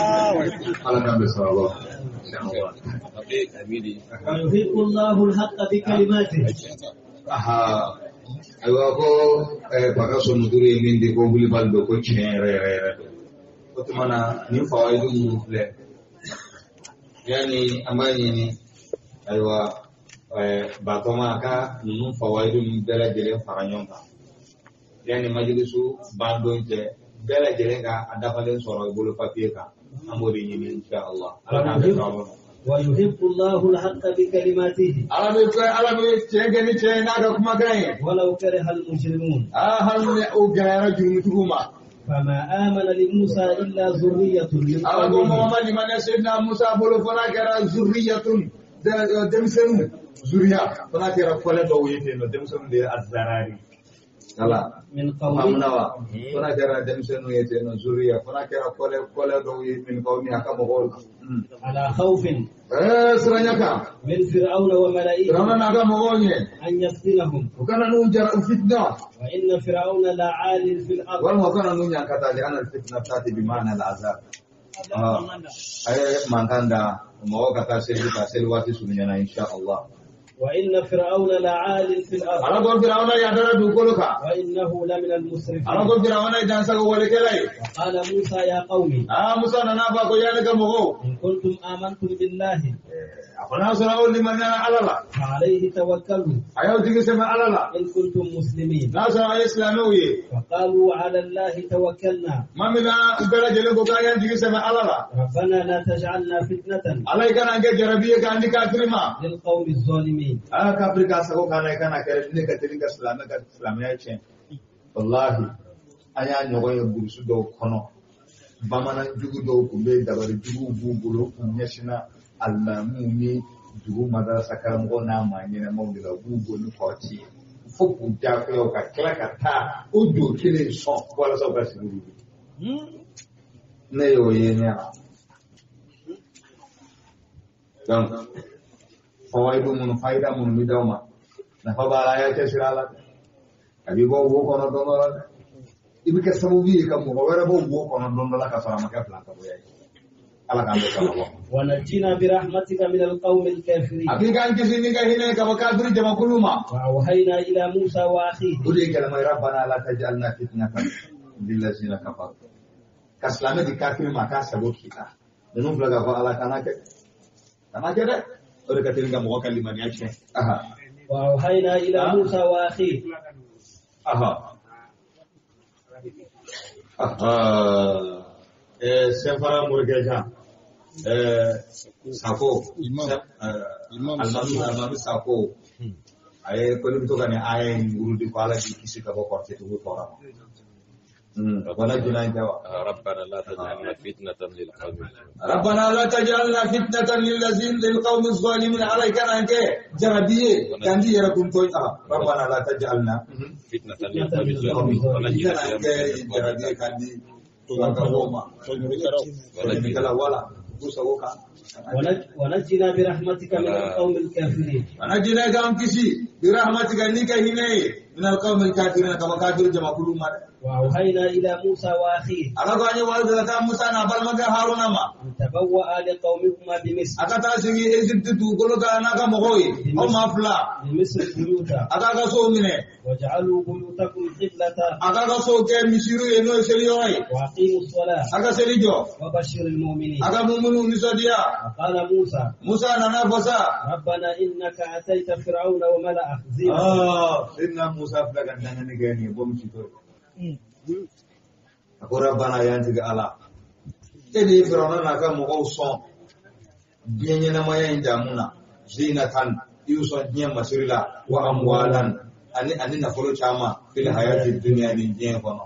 Ala k'an bɛn sababu ma. ويحق الله الحق بكلماته aha ayiwa ko Pakaso muduru ye min di ko wulibali don ko tiɲɛ yɛrɛ yɛrɛ yɛrɛ don o tuma na nin fawayidu minnu filɛ yanni an b'a ɲini ayiwa Batɔma ka ninnu fawayidu ninnu bɛɛ lajɛlen fara ɲɔgɔn kan yanni majilisu bandon cɛ bɛɛ lajɛlen ka a dafalen sɔrɔ i bolo papiye kan an b'o de ɲini insha Allah Ala k'an bɛn sababu ma. ويحق الله الحق بكلماته Ala bɛ fɛ Ala bɛ tiɲɛ kɛ ni tiɲɛ ye n'a ka kumakan ye. ولو كره المجرمون hali ni o gɛlɛyara jurumutigiw ma. فما آمن لموسى إلا ذرية من Ala ko mɔgɔ قومه ma limaniya Seydina Musa bolo fo n'a kɛra zuriyatun denmisɛnninw zuriya fo n'a kɛra kɔlɛ dɔw ye ten nɔ denmisɛnninw de ye azarari. Ala من قومه faamuna wa fo n'a kɛra denmisɛnninw ye ten nɔ zuriya fo n'a kɛra kɔlɛ kɔlɛ dɔw ye min qawmi a ka mɔgɔw la. على خوف Siranya kan. من فرعون وملئه Firawuna n'a ka mɔgɔw ɲɛ. أن يفتنهم U kana n'u jara u fitina. وإن فرعون لعال في الأرض Walima u kana n'u ɲankata li anna al-fitna tati bi ma'na al-azab. A ye mankan da mɔgɔw ka taa seli ka seli waati surunyana insha Allah. وإن فرعون لعال في الأرض Ala ko Firawuna yadara dugukolo kan. وإنه لمن المسرفين Ala ko Firawuna ye dansago walekɛla ye. وقال موسى يا قوم Musa nana fɔ a ko ya ne ka mɔgɔw. إن كنتم آمنتم بالله A ko n'a sɔrɔ aw limaniyara Ala la. فعليه توكلوا A y'aw jigi sɛmɛ Ala la. إن كنتم مسلمين N'a sɔrɔ aw ye silamɛw ye. فقالوا على الله توكلنا Maa min na u bɛɛ lajɛlen ko k'an y'an jigi sɛmɛ Ala la. ربنا لا تجعلنا فتنة Ala i kana an kɛ jarabi ye k'an di kafiri ma. للقوم الظالمين Kafiri k'a sago k'an na i kana kɛ ne ka teli ka silamɛ ka silamɛya tiɲɛ. Walahi an y'a ɲɔgɔn ye burusi dɔw kɔnɔ. Bamanan jugu dɔw tun bɛ yen dabali juguw b'u bolo u tun ɲɛsinna alimamiw ni dugu madarasa karamɔgɔw n'a maa ɲɛnɛmaw de la u b'u bɔ ni kɔrɔti ye fo k'u diyagoya u ka tila ka taa o don kelen sɔn walasa u ka sigi wuli. Ne y'o ye ɲɛ na. Donc fawaidu minnu fayida minnu bɛ d'aw ma nafa b'a la a y'a cɛsiri a la dɛ a b'i bɔ wo kɔnɔ don dɔ la dɛ i bɛ kɛ sababu ye ka mɔgɔ wɛrɛ bɔ wo kɔnɔ don dɔ la ka sɔrɔ a ma kɛ filankafoya ye. Ala k'an bɛɛ sababa. ونجنا برحمتك من القوم الكافرين. A b'i k'an kisi n'i ka hinɛ ye ka bɔ kafiri jamakulu ma. وأوحينا إلى موسى وأخيه. O de ye kalama ye rabbana la tajalna fitnatan lillazina kafaru. Ka silamɛ di kafiri ma k'a sago k'i la. Ninnu filɛ k'a fɔ Ala kana kɛ. Kana kɛ dɛ. O de ka teli ka mɔgɔ ka limaniya tiɲɛ. Aha. وأوحينا إلى موسى وأخيه. Aha. Aha. Sɛnfara Morikɛ Jean. Sako. Imam. Imam Alimami Sako. A ye ko ne bɛ to ka nin aya in wurudi ko Ala k'i kisi ka bɔ kɔrɔtɛtigiw tɔɔrɔ ma. Bana jumɛn tɛ wa? ربنا لا تجعلنا فتنة للقوم الظالمين. ربنا لا تجعلنا فتنة للذين للقوم الظالمين على كان أنك جربية كان دي يركم توي ربنا لا تجعلنا فتنة للقوم الظالمين ونجنا كان أنك جربية كان دي توكا ولا ولا وسوكا ونجنا برحمتك من القوم الكافرين. ونجنا كان كشي برحمتك نيك هنا من القوم الكافرين كما كافر جمع كل ما وأوحينا إلى موسى وأخيه ala ko an ye wali ka taa Musa n'a balimakɛ Haruna ma. أن تبوأ لقومكما بمصر. A ka taa sigi Egypte dugukolo kan n'a ka mɔgɔw ye aw maa fila. بمصر بيوتا. A k'a ka sow minɛ. واجعلوا بيوتكم قبلة. A k'a ka sow kɛ misiriw ye n'o ye seliyɔrɔ ye. وأقيموا الصلاة. A ka seli jɔ. وبشر المؤمنين. A ka mumunu nisɔndiya. وقال موسى. Musa nana fɔ sa. ربنا إنك أتيت فرعون وملأه زينة. Sidina Musa filɛ ka dangani kɛ nin ye bɔ misi tɔ ye. A ko Rabbana y'an tigɛ Ala. E de ye Firawuna n'a ka mɔgɔw sɔn diɲɛ ɲɛnamaya in damu na zinatan i y'u sɔn diɲɛ masiri la wa amwalan ani nafolo caman fil hayati dunya ni diɲɛ kɔnɔ.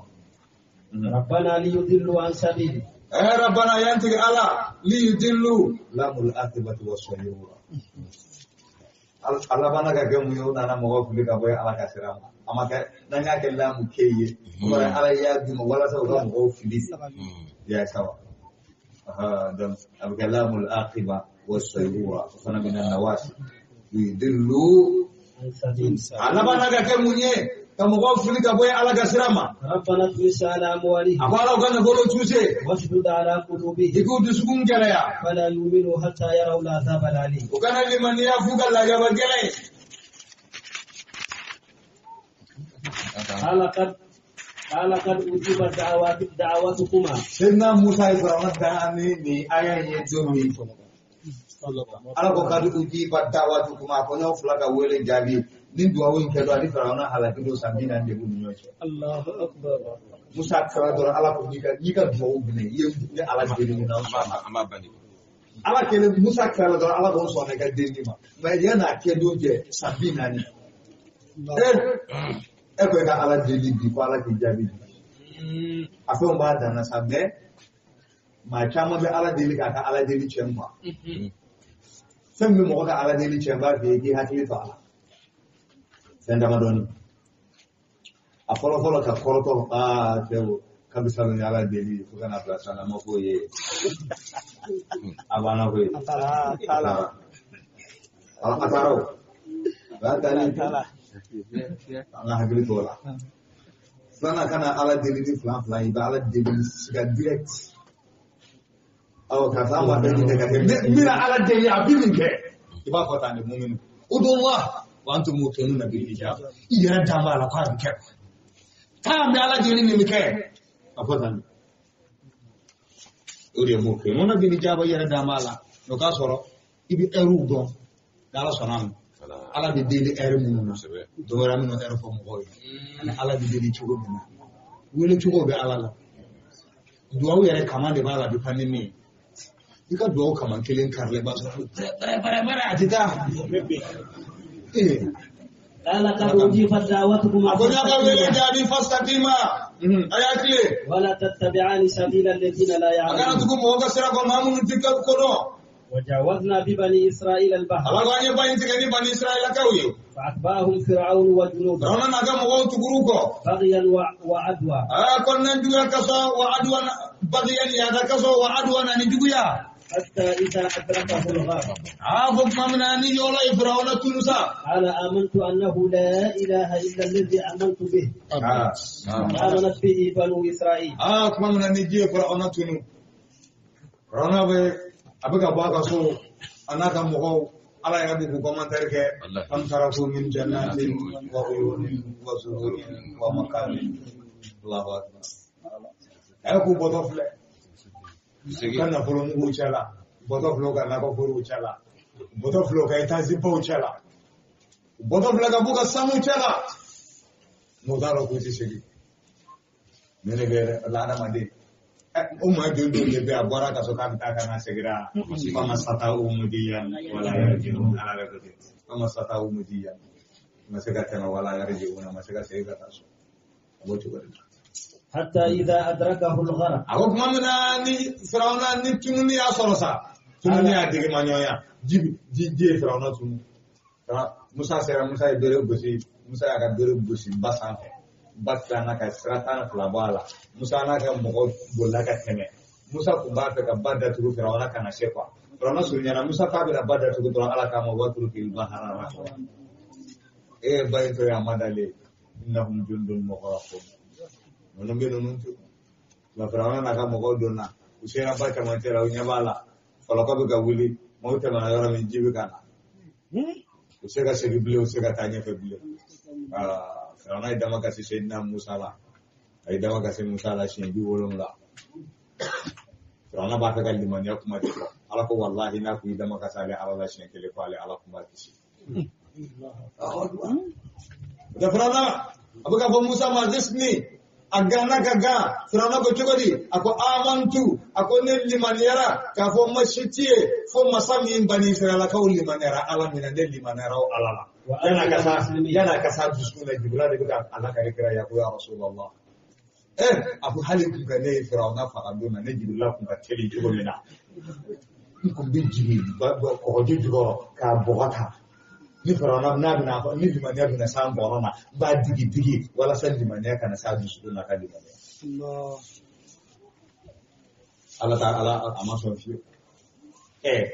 ربنا ليضلوا عن سبيلك. Rabbana y'an tigɛ Ala liyudillu lamul akibati was-sayyura. Ala bana ka kɛ mun ye o nana mɔgɔw fili ka bɔ Ala ka sira ma. A ma kɛ n'an y'a kɛ lamu ke ye kɔrɔ Ala y'a d'u ma walasa u ka mɔgɔw fili. Ya sawa. Donc a bɛ kɛ lamul akiba was-sayyura o fana bɛ na nawasi yudillu عن سبيلك. a laban na ka kɛ mun ye ka mɔgɔw fili ka bɔ Ala ka sira ma. ربنا اطمس على أموالهم. A ko Ala u ka nafolo tuse. واشدد على قلوبهم. I k'u dusukun gɛlɛya. فلا يؤمنوا حتى يروا العذاب الأليم. U kana limaniya f'u ka lajaba gɛlɛn ye. قال قد أجيبت دعواتكما. Sidina Musa ye Firawuna dan ni nin aya in ye don min. Ala ko kad ujibat da'watukuma ko n'aw fila ka wele jaabi ni duwawu in kɛ don ani Firawuna halaki don san 40 de b'u ni ɲɔgɔn cɛ. Allahu akbar. Musa kɛra dɔrɔn Ala ko n'i ka duwawu minɛ i ye ne Ala deli mun na n sɔnna. An b'a bani. Ala kɛlen Musa kɛra dɔrɔn Ala ko n sɔnna i ka den di ma mais yan'a kɛ don cɛ san 40. E ko i ka Ala deli bi ko Ala k'i jaabi bi. A fɛnw b'a dan na sa mais maa caman bɛ Ala deli k'a ka Ala deli cɛ ma. Fɛn min bɛ mɔgɔ ka Ala deli cɛ n b'a f'i ye k'i hakili to a la. Fɛn damadɔni. A fɔlɔ fɔlɔ ka kɔrɔtɔ cɛ o kabi salon ye Ala deli fo ka na bila san na ma k'o ye. A banna koyi. A taara. A taara o. O y'a taalen an ka hakili t'o la. Filanan kana Ala deli ni fila fila ye i bɛ Ala deli siga direct. Awɔ karisa an b'a bɛɛ ɲini ka kɛ n bɛna Ala deli a bɛ nin kɛ. I b'a fɔ tan de muminu. Udullah wa antum muqinuna bil ijaba. I yɛrɛ dan b'a la k'a bɛ kɛ. K'a bɛ Ala deli nin bɛ kɛ. A fɔ tan de. O de ye muqinuna bil ijaba i yɛrɛ dan b'a la. O k'a sɔrɔ i bɛ ɛriw dɔn n'Ala sɔnna a ma. Ala bɛ deli ɛri minnu na. Don wɛrɛ an bɛna ɛri fɔ mɔgɔw ye. Ani Ala bɛ deli cogo min na. Wele cogo bɛ Ala la. Duwawu yɛrɛ kama de b'a la a bɛ pan ni min ye. I ka duwawu kama kelen karilen b'a sɔrɔ bɛrɛ bɛrɛ bɛrɛ a tɛ taa. قال قد أجيبت دعوتكما. A ko n'a ka wele jaabi fastaqima. A y'a tile. ولا تتبعان سبيل الذين لا A kana يعلمون. tugu mɔgɔ ka sira kɔ maa minnu tɛ ko dɔn. وجاوزنا ببني إسرائيل البحر. Ala ko an ye ba in tigɛ ni bani Israɛlakaw ye. فأتبعهم فرعون وجنوده. Firawuna n'a ka mɔgɔw tugur'u kɔ. بغيا وعدوا. A kɔnɔna juguya kasɔ wa aduwan bagiyan yaada kasɔ wa aduwan ani juguya. حتى إذا أدركه الغرق. A ko tuma min na ni yɔrɔ ye Firawuna tunu sa. قال آمنت أنه لا إله إلا الذي آمنت به. آمنت به بنو إسرائيل. A tuma min na ni ji ye Firawuna tunu. Firawuna bɛ a bɛ ka bɔ a ka so a n'a ka mɔgɔw ala yɛrɛ bɛ k'u commentaire kɛ kam taraku min jannatin wa uyunin wa zuhurin wa maqamin Allahu akbar a ye k'u bɔtɔ filɛ u ka nafolo muguw cɛla u bɔtɔ filɛ u ka nakɔ forow cɛla u bɔtɔ filɛ u ka etazibaw cɛla u bɔtɔ filɛ ka b'u ka sanu cɛla n'u t'a dɔn k'u tɛ segin ne de bɛ la adamaden o maa joli joli de bɛ a bɔra ka so k'a bɛ taa ka na seginna fama sata o mudiya wala yarji'un ala yɛrɛ ko ten fama sata o mudiya ma se ka tɛmɛ wala yarji'un ma se ka segin ka taa so a b'o cogo de la. حتى إذا أدركه الغرق a ko tuma min na ni Firawuna ni tununi y'a sɔrɔ sa tununi y'a dege ma ɲɔgɔnya ji ji ye Firawuna tunu Musa sera Musa ye bere gosi Musa y'a ka bere gosi ba sanfɛ ba tilanna ka sira 12 bɔ a la Musa n'a ka mɔgɔ bolila ka tɛmɛ Musa tun b'a fɛ ka ba datugu Firawuna kana se quoi Firawuna surunyana Musa k'a bɛna ba datugu dɔrɔn Ala k'a ma waturukil bahara rahwa e ye ba in to yen a ma dalen innahum jundun mughraqun ninnu bɛ ninnu to nka Firawuna n'a ka mɔgɔw donna u sera ba camancɛ la u ɲɛ b'a la fɔlɔkɔ bɛ ka wuli maaw tɛmɛna yɔrɔ min ji bɛ ka na u se ka segin bilen u se ka taa ɲɛfɛ bilen Firawuna ye dama kasi Seydina Musa la a ye dama kasi Musa la siɲɛ 70 Firawuna b'a fɛ ka limaniya kuma de fɔ Ala ko walahi n'a ko i dama kasi ale Ala la siɲɛ kelen ko ale Ala kun b'a kisi Firawuna a bɛ ka fɔ Musa ma zisni a ganna ka gan Firawuna ko cogo di a ko amantu a ko ne limaniyara k'a fɔ ma si tɛ yen fo masa min bani Israɛlakaw limaniyara Ala min na ne limaniyara o Ala la yan'a ka s'a dusukun na Jibirila de bɛ ka a lakari kira ye ko ya Rasulallah a ko hali kun ka ne ye Firawuna faga don na ne Jibirila kun ka teli cogo min na n kun bɛ jigin kɔgɔji jukɔrɔ k'a bɔgɔ ta ni Firawuna n'a bɛna fɔ ni limaniya bɛna s'an bɔrɔ ma n b'a digi digi walasa limaniya kana s'a dusukun na ka limaniya Ala ta Ala a ma sɔn fiyewu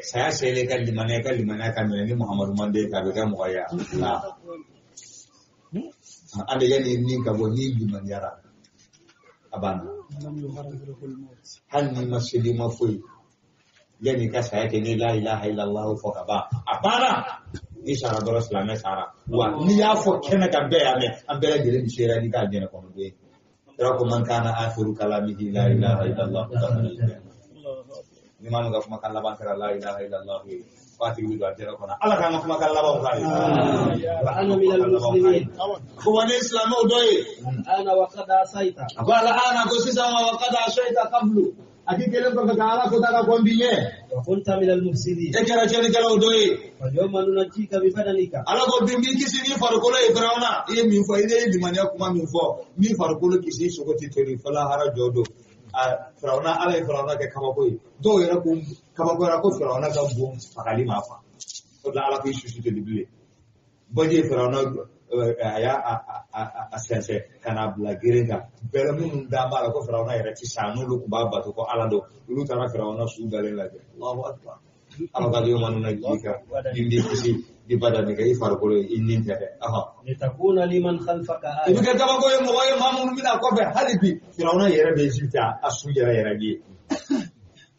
saya selen ka limaniya ka minɛ ni Muhamadu manden k'a bɛ kɛ mɔgɔ ye la an de yanni ni ka bɔ ni limaniyara a banna hali n'i ma seli ma foyi yanni ka saya kɛ ni la ilaha illallah fɔ ka ban a banna ni sara dɔrɔn silamɛ sara wa n'i y'a fɔ kɛnɛ kan bɛɛ y'a mɛn an bɛɛ lajɛlen bɛ seereya n'i k'a jɛnɛ kɔnɔ don ye kira ko man kana akhiru kalamihi la ilaha illallah dakhala al-janna ni maa min ka kumakan laban kɛra la ilaha illallah ye f'a tigi bɛ don a jɛnɛ kɔnɔ Ala k'an ka kumakan labanw k'a ye wa ana min al-muslimin ko wa ne silamɛw dɔ ye ana wa qad asaita a ko ala ana ko sisan wa qad asaita qablu a k'i kɛlen kɔfɛ ka Ala ko ta ka kɔn bi ɲɛ wa kunta min al-mufsidin e kɛra tiɲɛnikɛlaw dɔ ye falyawma nunajjika bi badanika Ala ko bi n b'i kisi n'i farikolo ye Firawuna i ye min fɔ i ye limaniya kuma min fɔ n'i farikolo kisi i sogo tɛ toli fo lahara jɔ don Firawuna Ala ye Firawuna kɛ kabako ye dɔw yɛrɛ ko kabakoyara ko Firawuna ka bon fagali ma fa o de la Ala ko i susu toli bilen baji ye Firawuna a y'a a sɛnsɛn ka n'a bila geren kan bɛlɛ minnu da b'a la ko Firawuna yɛrɛ ti sa n'olu tun b'a bato ko Ala don olu taara Firawuna su dalen lajɛ Allahu akbar Ala ka yawma nunajjika min b'i kisi bi badanika i farikolo i ni tɛ dɛ litakuna liman khalfaka i bɛ kɛ kabako ye mɔgɔ ye maa minnu bɛna kɔfɛ hali bi Firawuna yɛrɛ bɛ Egypte a su yɛrɛ yɛrɛ bi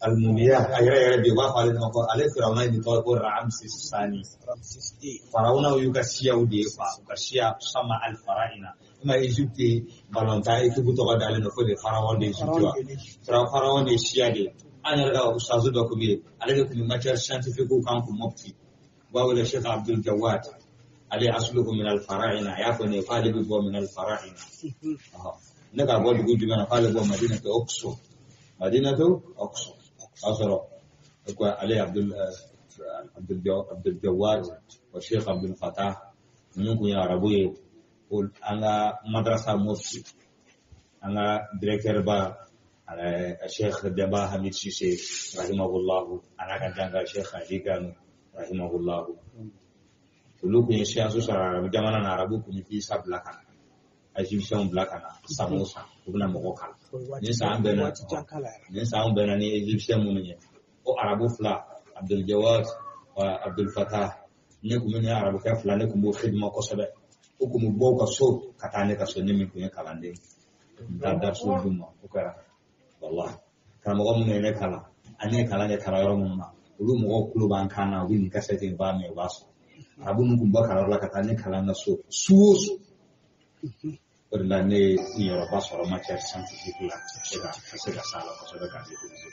almumiya a yɛrɛ yɛrɛ bi u b'a fɔ ale ma ko ale Firawuna in tɔgɔ ko Ramses Sani Firawuna y'u ka siyaw de ye quoi u ka siya sama al faraina i ma Egypte balontan équipe tɔgɔ dalen don fo de pharaon de Egypte wa pharaon de ye siya de ye an yɛrɛ ka ustazu dɔ tun bɛ yen ale de tun bɛ matière scientifique kan kun Mopti u b'a wele Sheikh Abdul Jawad ale asluhu min al faraina a y'a fɔ ne ye k'ale bɛ bɔ min al faraina ne ka bɔ dugu jumɛn na k'ale bɔ Madinatu Oxo Madinatu Oxo o y'a sɔrɔ ko ale Abdul Jawad wa Sheikh Abdul Fatah ninnu kun ye arabu ye an ka madrasa Mopti an ka directeur ba Sheikh Demba Hamid Cissé rahimahullahu a n'a ka janga Sheikh Ali Gano rahimahullahu olu kun ye science sɔrɔ arabu jamana na arabu kun bɛ isa bila ka na égyptien bila ka na san o san u bɛna mɔgɔ kalan ni san bɛnna ni san bɛnna ni égyptien minnu ye o arabu fila Abdul Jawad wa Abdul Fatah ne kun bɛ ni arabukɛ fila ne kun b'o xidima kosɛbɛ o kun bɛ bɔ u ka so ka taa ne ka so ne min kun ye kalanden n taa dariso d'u ma o kɛra wallahi karamɔgɔ minnu ye ne kalan Ani ye kalan kɛ kalanyɔrɔ minnu na, olu mɔgɔw tulo b'an kan na, u bɛ nin kasɛti in b'a mɛn, u b'a sɔrɔ. Arabu ninnu tun bɔ kalanyɔrɔ la ka taa ne kalan na so su o su. O de la ne ye niyɔrɔba sɔrɔ matière scientifique la ka se ka s'a la kosɛbɛ k'a maîtriser.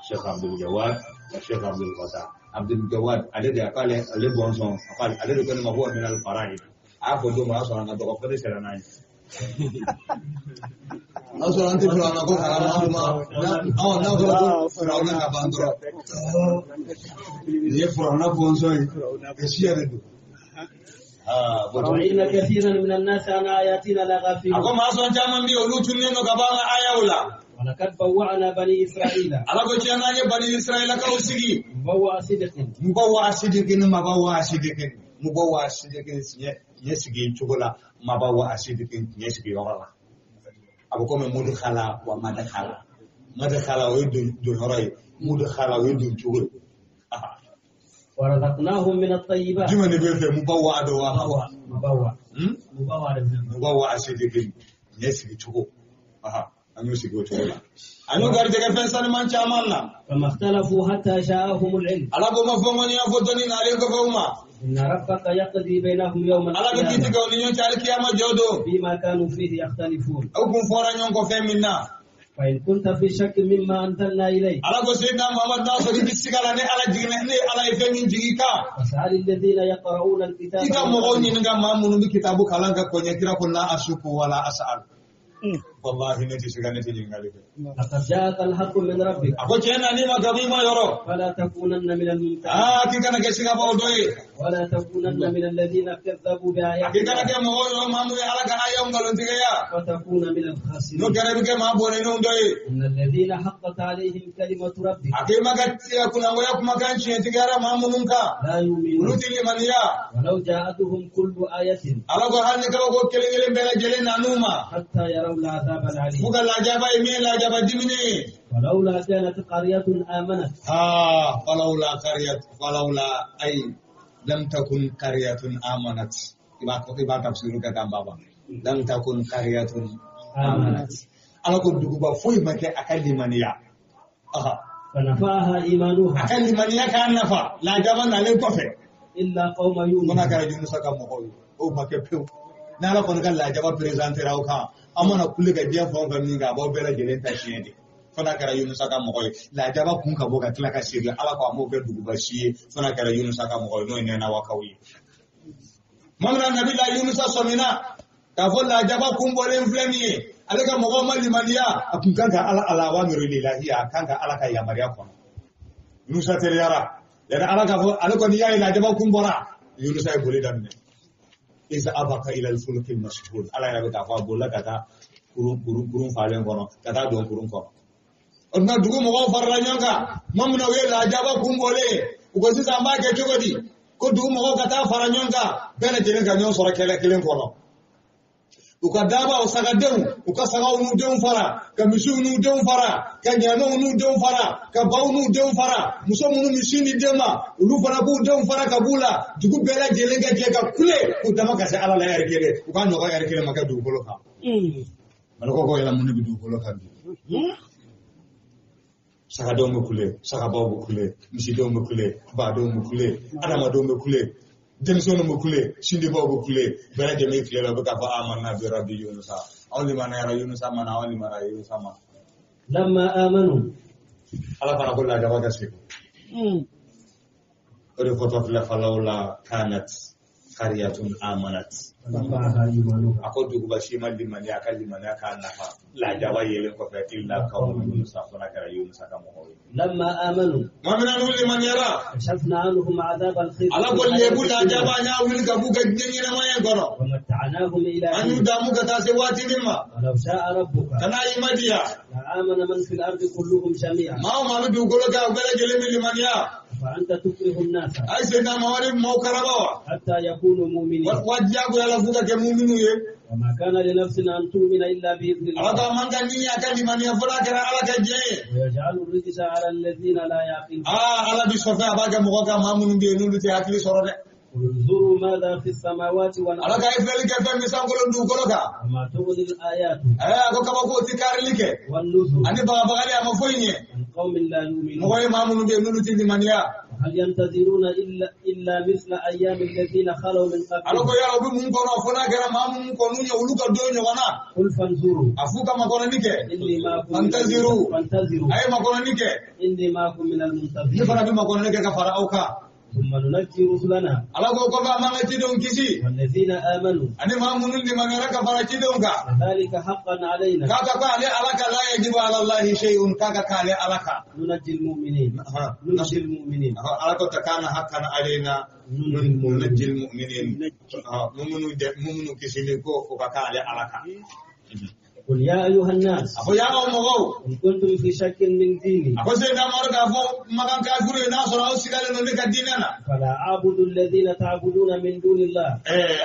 Cheikh Abdul Jawad, Cheikh Abdul Fatah. Abdul Jawad, ale de k'ale ale bɔnsɔn, a k'ale ale de ko ne ma ko min al fara'id. A y'a fɔ don min, o y'a sɔrɔ an ka dɔgɔ fo ne sera n'a ye. O y'a sɔrɔ an tɛ firawuna ko kalama, an ma n'a fɔra ko firawuna ka ban dɔrɔn. Nin ye firawuna bɔnsɔn ye, siya de don. وإن كثيرا من الناس عن آياتنا لغافلون. A ko maa sɔn caman bɛ yen, olu tunnen don ka bɔ an ka ayaw la. ولقد بوأنا بني إسرائيل. Ala ko tiɲɛ na an ye bani Israɛlakaw sigi. مبوأ صدق. Mubawwa sidikin, mabawwa sidikin, mubawwa sidikin, tiɲɛ sigi cogo la, mabawwa sidikin, tiɲɛ sigi yɔrɔ la. A bɛ komi mudukala wa madakala. Madakala o ye don yɔrɔ ye, mudukala o ye don cogo ye. ورزقناهم من الطيبات. Jumɛn de bɛ fɛ, mubawwa don wa mabawwa? مبوأ. مبوأ. Mubawwa sidikin, tiɲɛ sigi cogo. An y'u sigi o cogo la. An y'u garijɛgɛ fɛn sanuman caman na. فما اختلفوا حتى جاءهم العلم. Ala ko ma fɔ ŋɔniya fɔ dɔnni nalen kɔfɛ u ma. إن ربك يقضي بينهم يوم Ala bɛ kiti القيامة kɛ u ni ɲɔgɔn cɛ alikiyama jɔ don. فيما كانوا فيه يختلفون. Aw kun fɔra ɲɔgɔn kɔ fɛn min na. فإن كنت في شك مما أنزلنا إليك. Ala ko Seydina Muhammad n'a sɔrɔ i bɛ siga la ne Ala jiginna ne Ala ye fɛn min jigin i kan. فاسأل الذين يقرؤون الكتاب. I ka mɔgɔw ɲininka maa minnu bɛ kitabu kalan ka kɔɲɛ kira ko la asuku wala as'al. Wallahi ne tɛ siga ne tɛ ɲininkali kɛ. لقد جاءك الحق من ربك. A ko tiɲɛ na n'i ma gab'i ma yɔrɔ. فلا تكونن من الممتعين. Aa k'i kana kɛ sigabaw dɔ ye. ولا تكونن من الذين كذبوا بآيات A k'i kana kɛ mɔgɔw ye maa minnu ye Ala ka ayaw nkalontigiya. وتكون من N'o الخاسرين. kɛra i bɛ kɛ maa bɔnɛnenw dɔ ye. إن الذين حقت عليهم كلمة ربك. A k'i ma ka kunangoya kumakan tiɲɛtigiyara maa minnu kan. لا Olu يؤمنون. tɛ limaniya. ولو جاءتهم كل آية. Ala ko hali ni kabako kelen kelen bɛɛ lajɛlen nan'u ma. حتى يروا العذاب العليم. F'u ka lajaba ye min ye lajaba diminen ye. ولولا كانت قرية آمنت. falawla qaryat falawla ay lam takun qaryatun amanat. I b'a tafsiru kɛ tan baba. Lam takun qaryatun amanat. Ala ko duguba foyi ma kɛ a ka limaniya. فنفعها إيمانها. A ka limaniya k'a nafa lajaba nalen kɔfɛ. إلا قوم يونس. Ko n'a kɛra Yunusa ka mɔgɔw ye, o ma kɛ pewu. N'Ala kɔni ka lajaba présenter aw kan, aw mana kule ka diɲɛ fɛn o fɛn min kɛ, a b'aw bɛɛ lajɛlen ta siɲɛ de. Fo n'a kɛra Yunusa ka mɔgɔ ye, lajaba kun ka bɔ ka tila ka segin, Ala ko a m'o kɛ duguba si ye, fo n'a kɛra Yunusa ka mɔgɔ ye, n'o ye Nɛnawakaw ye. Tuma min na Nabila Yunusa sɔmina k'a fɔ lajaba kun bɔlen filɛ nin ye, ale ka mɔgɔw ma limaniya, a kun kan ka Ala alawamiru lilahi, a kan ka Ala ka yamaruya kɔnɔ. Yunusa teliyara, yani Ala k'a fɔ ale kɔni y'a ye lajaba kun bɔra, Yunusa ye boli daminɛ. Isa abaka ila al-fulki al-mashhur. Ala yɛrɛ bɛ k'a fɔ a bolila ka taa kurun falen kɔnɔ, ka taa don kurun kɔnɔ. O tuma dugu mɔgɔw farala ɲɔgɔn kan, tuma min na u ye lajaba kun bɔlen ye, u ko sisan an b'a kɛ cogo di? Ko dugu mɔgɔw ka taa fara ɲɔgɔn kan, bɛɛ lajɛlen ka ɲɔgɔn sɔrɔ kɛlɛ kelen kɔnɔ. U ka dabaw, sagadenw, u ka sagaw n'u denw fara, ka misiw n'u denw fara, ka ɲaamɛw n'u denw fara, ka baw n'u denw fara, muso minnu bɛ sin di den ma, olu fana b'u denw fara ka b'u la, dugu bɛɛ lajɛlen ka jɛ ka kule, k'u dama ka se Ala la ɛri kelen, u ka ɲɔgɔn ɛri kelen ma kɛ dugukolo kan. Maliko ko yala mun de bɛ dugukolo kan bi? Sagadenw bɛ kule, sagabaw bɛ kule, misidenw bɛ kule, badenw bɛ kule, adamadenw bɛ kule. Denmisɛnninw bɛ kule, sindibaw bɛ kule, bɛɛ lajɛlen tile la u bɛ k'a fɔ amanna bi rabbi Yunusa. Aw limaniyara Yunusa ma na, aw limaniyara Yunusa ma. Lamma amanu. Ala fana ko lajaba ka segin. O de fɔtɔ filɛ falawla kanat qaryatun amanat. A ko duguba si ma limaniya, a ka limaniya k'a nafa lajaba yelen kɔfɛ illa qawmu Yunusa, fo n'a kɛra Yunusa ka mɔgɔw ye. Lamma amanu. Tuma min na n'u limaniyara. Kashafna anhum adhab al-khizy. Ala ko lebu lajaba an y'a wuli ka b'u ka diɲɛ ɲɛnamaya in kɔnɔ. Wa matta'nahum ila An y'u damu ka taa se waati min ma. Walau sha'a rabbuka. Ka n'a y'i ma diya. La'amana man fil ardi kulluhum jami'an. Maa o maa bɛ dugukolo kan u bɛɛ lajɛlen bɛ limaniya. فأنت تكره الناس. أي سيدنا محمد موكربا. حتى يكونوا مؤمنين. وجاءوا يلا فوق كمؤمنين. وما كان لنفس أن تؤمن إلا بإذن الله. على من كان يا من يفلا كان على كجي. ويجعل الرجس على الذين لا يعقلون. على بيصفى باقي مغوكا ما من بينون تأكل سرعة. انظروا ماذا في السماوات والأرض. على كيف لك فهم سانقولون دوكولوكا. وما تغني الآيات. أكو كما كو تكارلك. والنذر. أني بابا غالي أما فويني. عن لقوم لا يؤمنون. Mɔgɔ ye maa minnu bɛ yen n'olu tɛ limaniya. هل ينتظرون إلا مثل أيام الذين خلوا من Ala ko قبلهم. yala u bɛ mun kɔnɔ fo n'a kɛra maa minnu kɔnɔ ye olu ka don ɲɔgɔn na. قل فانظروا. A f'u ka makɔnɔni kɛ. إني معكم فانتظروا. فانتظروا. A ye makɔnɔni kɛ. إني معكم من Ne المنتظرين. fana bɛ makɔnɔni kɛ ka fara aw kan. ثم ننجي رسلنا Ala ko kɔfɛ an b'an ka cidenw kisi. والذين آمنوا. Ani maa minnu limaniyara ka fara cidenw kan. وذلك حقا علينا. K'a ka k'ale Ala ka la yajibu ala Allahi shay'un k'a ka k'ale Ala kan. ننجي المؤمنين. ننجي المؤمنين. Ala ko ta kana haqqan alaina nunajji almu'minin. Mumunu kisili ko o ka k'ale Ala kan. قل يا أيها الناس. A ko ya aw mɔgɔw. إن كنتم في شك من ديني. A ko Seydina Umaru k'a fɔ Makan kafiru ye n'a sɔrɔ aw sigalen don ne ka diinɛ na. فلا أعبد الذين تعبدون من دون الله.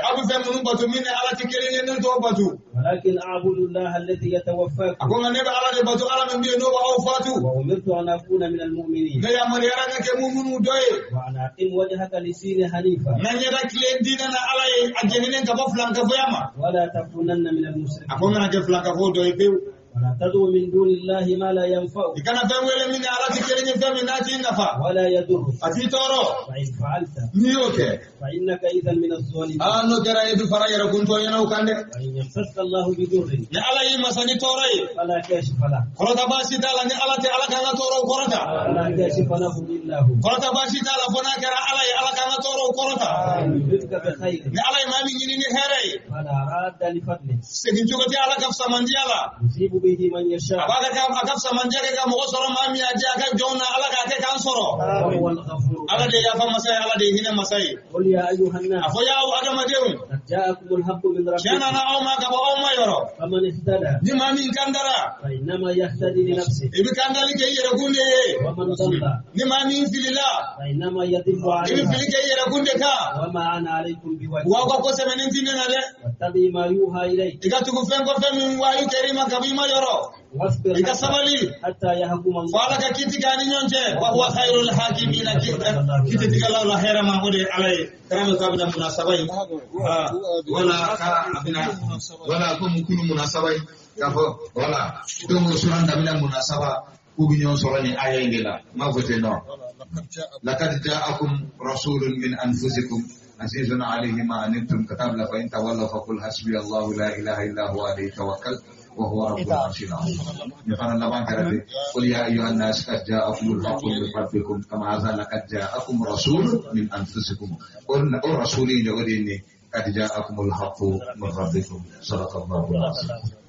Aw bɛ fɛn minnu bato min ni Ala tɛ kelen ye ne t'o bato. ولكن أعبد الله الذي A يتوفاكم. ko nka ne bɛ Ala de bato Ala min bɛ yen n'o b'aw fatu. وأمرت أن أكون من المؤمنين. Ne yamaruyara ka kɛ mumunu dɔ ye. وأن أقم وجهك للدين حنيفا. N ka ɲɛda tilen diinɛ na Ala ye a jɛninen ka bɔ filankafoya ma. ولا تكونن من A ko المشركين. n kana kɛ filankafo dɔ ye pewu. ولا تدع من دون الله ما لا ينفعك. I kana fɛn wele min ni Ala tɛ kelen ye fɛn min n'a t'i nafa. ولا يضرك. A t'i tɔɔrɔ. فإن فعلت N'i y'o kɛ. فإنك إذا من الظالمين. Aa n'o kɛra e bɛ fara yɛrɛkuntɔ ɲɛnaw kan dɛ. وإن يمسسك الله بضر Ni Ala y'i masa ni tɔɔrɔ ye. فلا كاشف له. Kɔrɔta baasi t'a la ni Ala tɛ Ala k'an ka tɔɔrɔw kɔrɔta. فلا كاشف له إلا هو. Kɔrɔta baasi t'a la fo n'a kɛra Ala ye Ala k'an ka tɔɔrɔw kɔrɔta. وإن يردك بخير Ni Ala ye maa min ɲini ni hɛrɛ ye. فلا راد لفضله. Segin cogo tɛ Ala ka fisamandiya la. يصيب به من A يشاء. b'a ka a ka fisamandiya kɛ ka mɔgɔ sɔrɔ maa min y'a diya a ka jɔnw na Ala k'a kɛ k'an sɔrɔ. وهو الغفور. Ala de ye yafa masa ye Ala de ye hinɛ masa ye. قل يا أيها A الناس fɔ y'aw adamadenw. قد جاءكم الحق من Tiɲɛ ربكم. nana aw ma ka bɔ aw ma yɔrɔ. فمن اهتدى Ni maa min kandara. فإنما يهتدي لنفسه. I bɛ kandali kɛ i yɛrɛkun de ye. ومن ضل Ni maa min filila. فإنما يضل I bɛ عليها. fili kɛ i yɛrɛkun de kan. وما أنا عليكم Wa aw بوكيل. ka ko sɛbɛnnen ti ne na dɛ. واتبع ما يوحى إليك. I ka tugu fɛn kɔ fɛn min wayu kɛr'i ma ka bɔ i ma yɔrɔ. واصبر I ka حتى sabali. حتى يحكم Fo الله. Ala ka kiti k'a ni ɲɔgɔn cɛ. Wa huwa khairul hakimina kiti tigɛlaw la hɛrɛ ma o de ye Ala ye. Kɛra k'a bɛna munasaba in. Wala ka a bɛna wala komi kunu munasaba in k'a fɔ wala donc suran daminɛ munasaba k'u bɛ ɲɔgɔn sɔrɔ nin aya in de la. N b'a fɔ ten nɔ. لقد جاءكم رسول من أنفسكم عزيز عليه ما أنتم كتاب فإن تولوا فقل حسبي الله لا إله إلا هو عليه توكلت وهو رب العرش العظيم. نفعل لبان كرتي قل يا أيها الناس قد جاءكم الحق من ربكم كما هذا لقد جاءكم رسول من أنفسكم قل رسولي لأوليني قد جاءكم الحق من ربكم صدق الله العظيم.